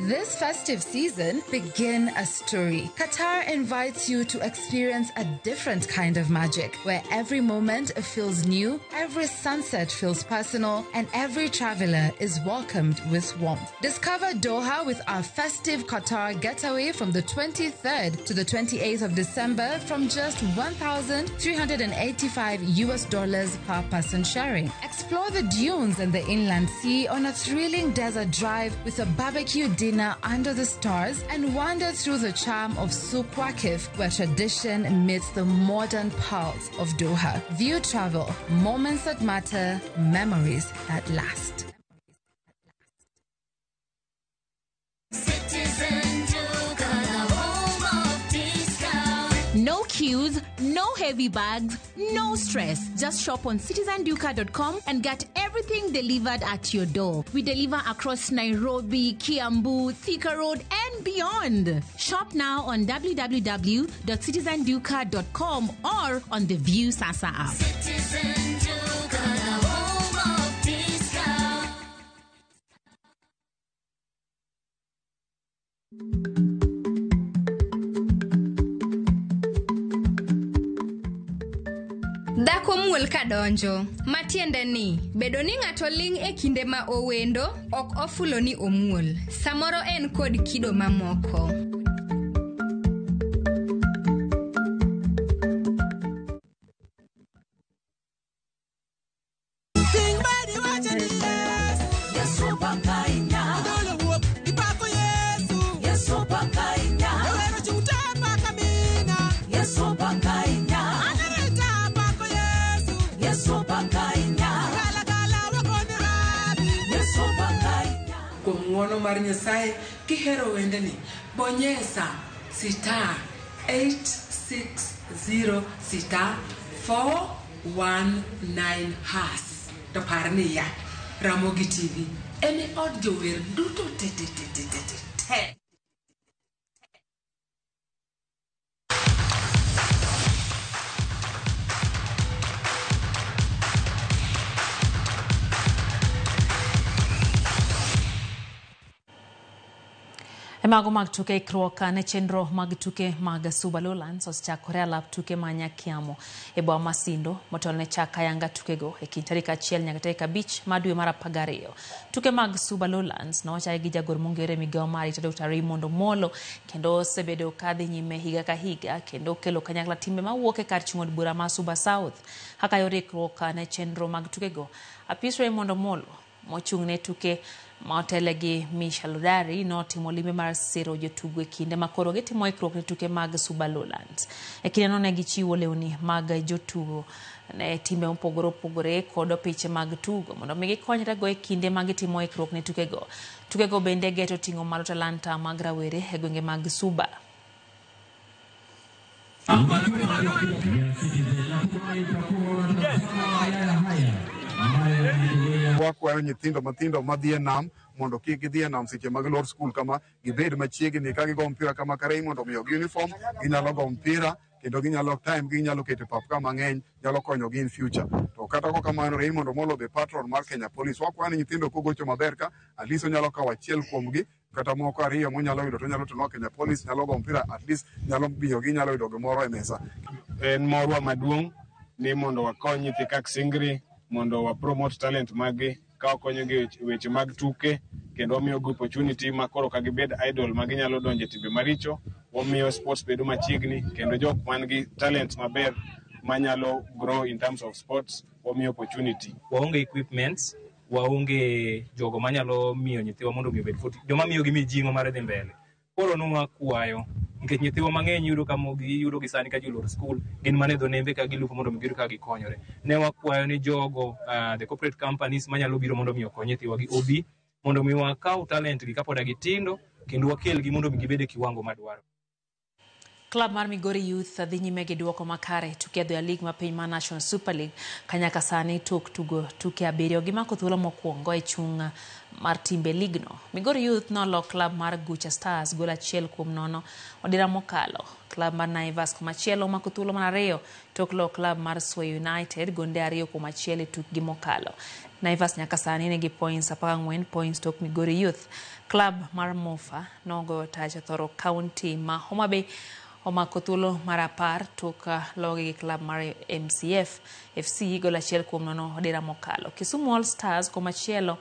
This festive season, begin a story. Qatar invites you to experience a different kind of magic, where every moment feels new, every sunset feels personal, and every traveler is welcomed with warmth. Discover Doha with our festive Qatar getaway from the 23rd to the 28th of December from just $1,385 per person sharing. Explore the dunes and the inland sea on a thrilling desert drive with a barbecue dinner under the stars, and wander through the charm of Souk Waqif, where tradition meets the modern pulse of Doha. View Travel, moments that matter, memories that last. No queues, no heavy bags, no stress. Just shop on citizenduka.com and get everything delivered at your door. We deliver across Nairobi, Kiambu, Thika Road, and beyond. Shop now on www.citizenduka.com or on the View Sasa app. Citizen Duka, the home of discount. Dhako muol kadonjo, matiende ni bedo ni ng'ato ling' e kinde ma owendo ok ofulo ni omuol. Samoro en kod kido mamoko. Kuom ng'uono mar Nyasaye kihero wendni, bonyesa star 860 star 419 hash. To par niya, Ramogi TV en e od jower duto te te te te te te te. E mago mag tuke ikruok ne chenro mag tuke mag Suba Lowlands osechakore alap tuke ma Nyakiamo e boma ma Sindo motelo ne chak ayanga tukego e kind tarik 1 nyaka tarik 5 mar dwe mar 12. Tuke mag Suba Lowlands nochaki gi jagor mongere e migawo mar arita Dr. Raymond Omolo kendo osebedo kadhi nyime higa ka higa kendo kelo kanyakla timbe mawuok e kar chung' od bura ma Suba South. Kaka yor ikruok ne chenro mag tukego, apis Raymond Omolo mochung' ne tuke ma otele gi Misha Lodari notimo limbe mar siro jotugo e kinde ma koro gitimo ikruok ne tuke mag Suba Lowlands. E kindeno ne gichiwo lewni mag jotugo ne timbe mopogore opogore kod opiche mag tugo mondo mi gikonyrego e kinde ma gitimo ikruok ne tukego. Tukego bende geto ting'o malo talanta mag rawere e gwenge mag Suba. Wakwayo nyithindo mathindo madhi e nam mondo kik gidhi e nam seche mag lor skul kama, gibed machiegni ka gigo mpira kama ka Raymond omiyogi uniform, ginyalo go mpira kendo ginyalo time ginyalo keto e pap ka mang'eny nyalo konyogi in future. To kata kok kamano Raymond Omolo be patron mar Kenya Police. Wakwayo ni nyithindo kogocho maber ka at least onyalo kawo achiel kuomgi kata moko ariyo monyalo yudo to onyalo tenowa Kenya Police nyalo go mpira at least nyalo miyogi nyalo yudo gimoro e mesa. En morwa maduong' ni mondo wakony nyithi Kaksingri mondo wa promote talent maggi ka wakonyogi weche mag tuke kendo wamiyogi opportunity ma koro ka gibed idol ma ginyalo donjo e timbe maricho. Wamiyo sports bedo machiegni kendo jok man gi talent maber manyalo grow in terms of sports wamiyo opportunity. Waonge equipments, waonge jogo manyalo miyo nyithiwa mondo mi obed fit, joma miyogi mijing'o mar dhi mbele. Koro nwakuayo nikech nyithiwa mang'eny yudo ka giyudo gi sani ka ji olor skul gin mana e dho nembe ka gilupo mondo mi giyud kaka gikonyore. Ne wakwayo ni jogo the corporate companies manyalo biro mondo mi okony nyithiwa gi obi mondo mi wakaw talent gi kapod gitindo kendo wakelgi mondo mi gibed e kiwango madwaro. Club mar Migori Youth dhi nyime gi duoko makare tuke adhoya lig ma piny mar National Super League kanyaka sani tok tugo tuke 7 gimako thuolo mokwongo e chung' mar timbe ligno. Migori Youth nolo club mar Gucha Stars gol 1-0 odira mokalo. Club mar Naivas komachielo omako thuolo mar 2 tok lo club mar Sway United gonde 2-1 e tukgi mokalo. Naivas nyaka sani nigi points 14 points tok Migori Youth. Club mar Mofa nogoyo tach Thoro County ma Homa Bay omako thuolo mar 10 tok logi gi club mar MCF FC gol 1-0 odira mokalo. Kisumu All Stars komachielo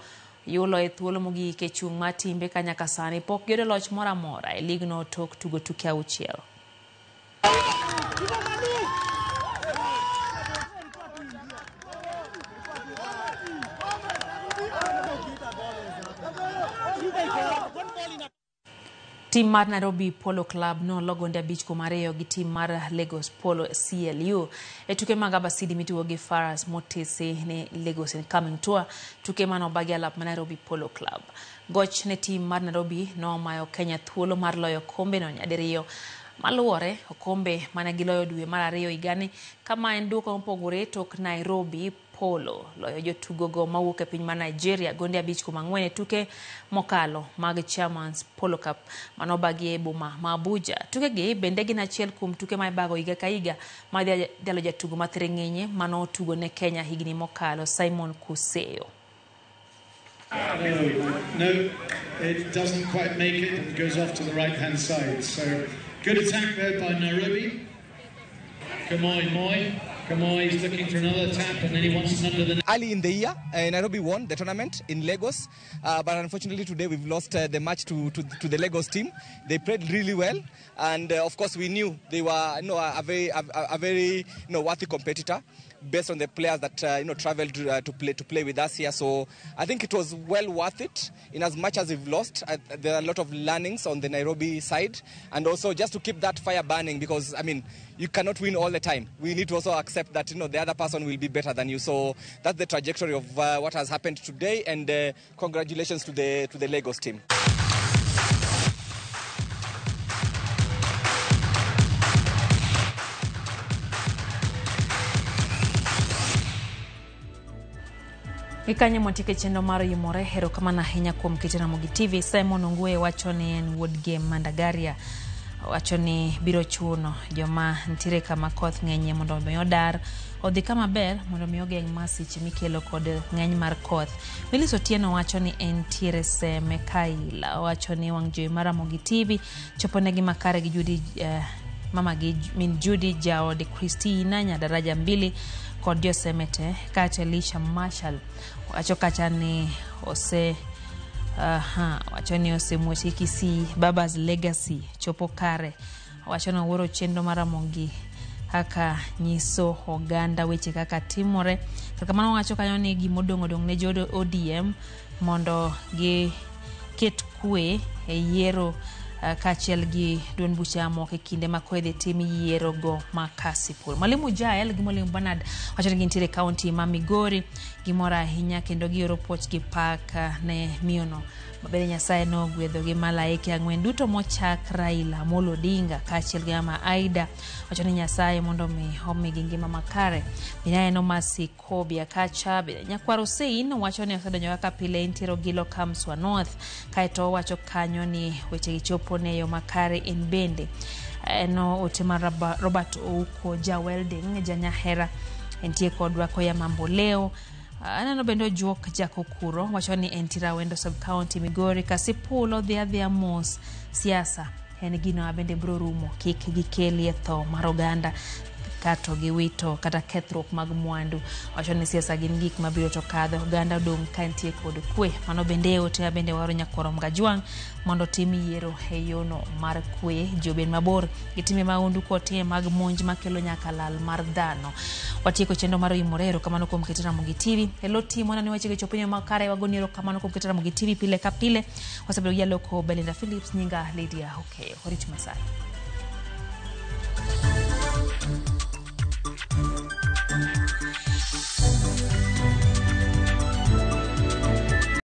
yulo e thuolo mogik e chung' mar timbe ka nyaka sani pok giyudo loch moro amora e ligno tok tugo tuke 6. Tim mar Nairobi Polo Club nolo gonde 5-2 gi tim mar Lagos Polo CLU e tuke mag abasidi mitugo gi Faras motese ne Lagos Incoming Tour, tuke manobagi alap ma Nairobi Polo Club. Goch ne tim mar Nairobi nomayo Kenya thuolo mar loyo kombe no nyadiriyo maluwore okombe mane giloyo dwe mar 2 higani, kama en duoko mopogore tok Nairobi Polo loyo jotugo go mawuok e piny mar Nigeria gonde 5-4 e tuke mokalo mag Chairman's Polo Cup manobagi e boma ma Abuja. Tuke gi bende gin achiel kuom tuke ma ibago higa ka higa ma dhialo jatugo ma thiring'inyi manotugo ne Kenya higni mokalo Simon Kuseyo. No, it doesn't quite make it and goes off to the right-hand side. So good attack there by Nairobi. Kamoi Moi. Kamoi is looking for another tap, and then he wants it under the net. Early in the year, Nairobi won the tournament in Lagos, but unfortunately today we've lost the match to the Lagos team. They played really well, and of course we knew they were a very worthy competitor based on the players that traveled to play with us here. So I think it was well worth it. In as much as we've lost, there are a lot of learnings on the Nairobi side, and also just to keep that fire burning, because I mean you cannot win all the time. We need to also accept that the other person will be better than you. So that's the trajectory of what has happened today, and congratulations to the Lagos team. Gikanye mwatieke chenro mar Yimore. Erokamano ahinya kuom keto Ramogi TV. Simon Ongwe wacho ni en wuod Gem Mandagaria, wacho ni biro chuno joma nitiere kama koth ng'enyie mondo mi odar odhi kama ber mondo mi ogeng' masiche mikelo kod ng'eny mar koth. Willis Otieno wacho ni entiere Seme Kaila, wacho ni wang' jowi mar Ramogi TV chopo negi makare gi Judy mama gi min Judy jaod Christina Nyadaraja 2 kod Josemete kata Elisha Marshall wacho kacha ni ose wacho ni osemuoch Kisii Baba's Legacy chopo kare. Wacho ni owuoro chenro mar Ramogi kaka nyiso oganda weche kaka timore. Kata kamano wacho kanyo ni gimodong' odong' ne jo ODM mondo giket kwe e yiero kaachiel gi duond buche mamoko e kinde ma koro idhi tim yiero go ma Kasipul. Mwalimu Jael gi Mwalimu Bernard wacho ni gintiere e kaunti ma Migori, gimor ahinya kendo gioro puoch gi pak ne miyono mabende Nyasaye nogwedho gi malaike 4 duto mochak Raila Amolo Odinga kaachiel gi mama Aida. Wacho ni Nyasaye mondo mi omigi ngima makare. Mineno Masi Kobia kacha Nyakwar Hussein wacho ni osedonjo kaka pile entiere Ogilo Kamswa North, kaeto owacho kanyo ni weche gi chopo ne yo makare en bende. Eno ote mar Robert Ouko ja welding ja Nyahera entie kodwa koya mambo leo. Aneno bende Ojuok Jakokuro wacho ni entiere Awendo sub county Migori. Kasipul odhi adhiya mos, siasa en gino ma bende biro rumo, kik gikelie tho mar oganda. kato gi wito kata kethruok mag mwandu. Wacho ni siasa gin gik mabiro to kadho, oganda odong' ka nitie kod kwe. Mano bende ote bende waro nyakwaro Mgajwang' mondo otim yiero e yono mar kwe, ji obed mabor gi timbe mahundu kod timbe mag monj makelo nyaka lal mar dhano. Watieko chenro mar Oimore, erokamano kuom keto Ramogi TV. Hello team, waneno wechego chopo e makare, wagoni erokamano kuom keto Ramogi TV pile ka pile. Wasebedo gi jaloko Belinda Phillips, nyinga Lydia Okeyo. Orit masani.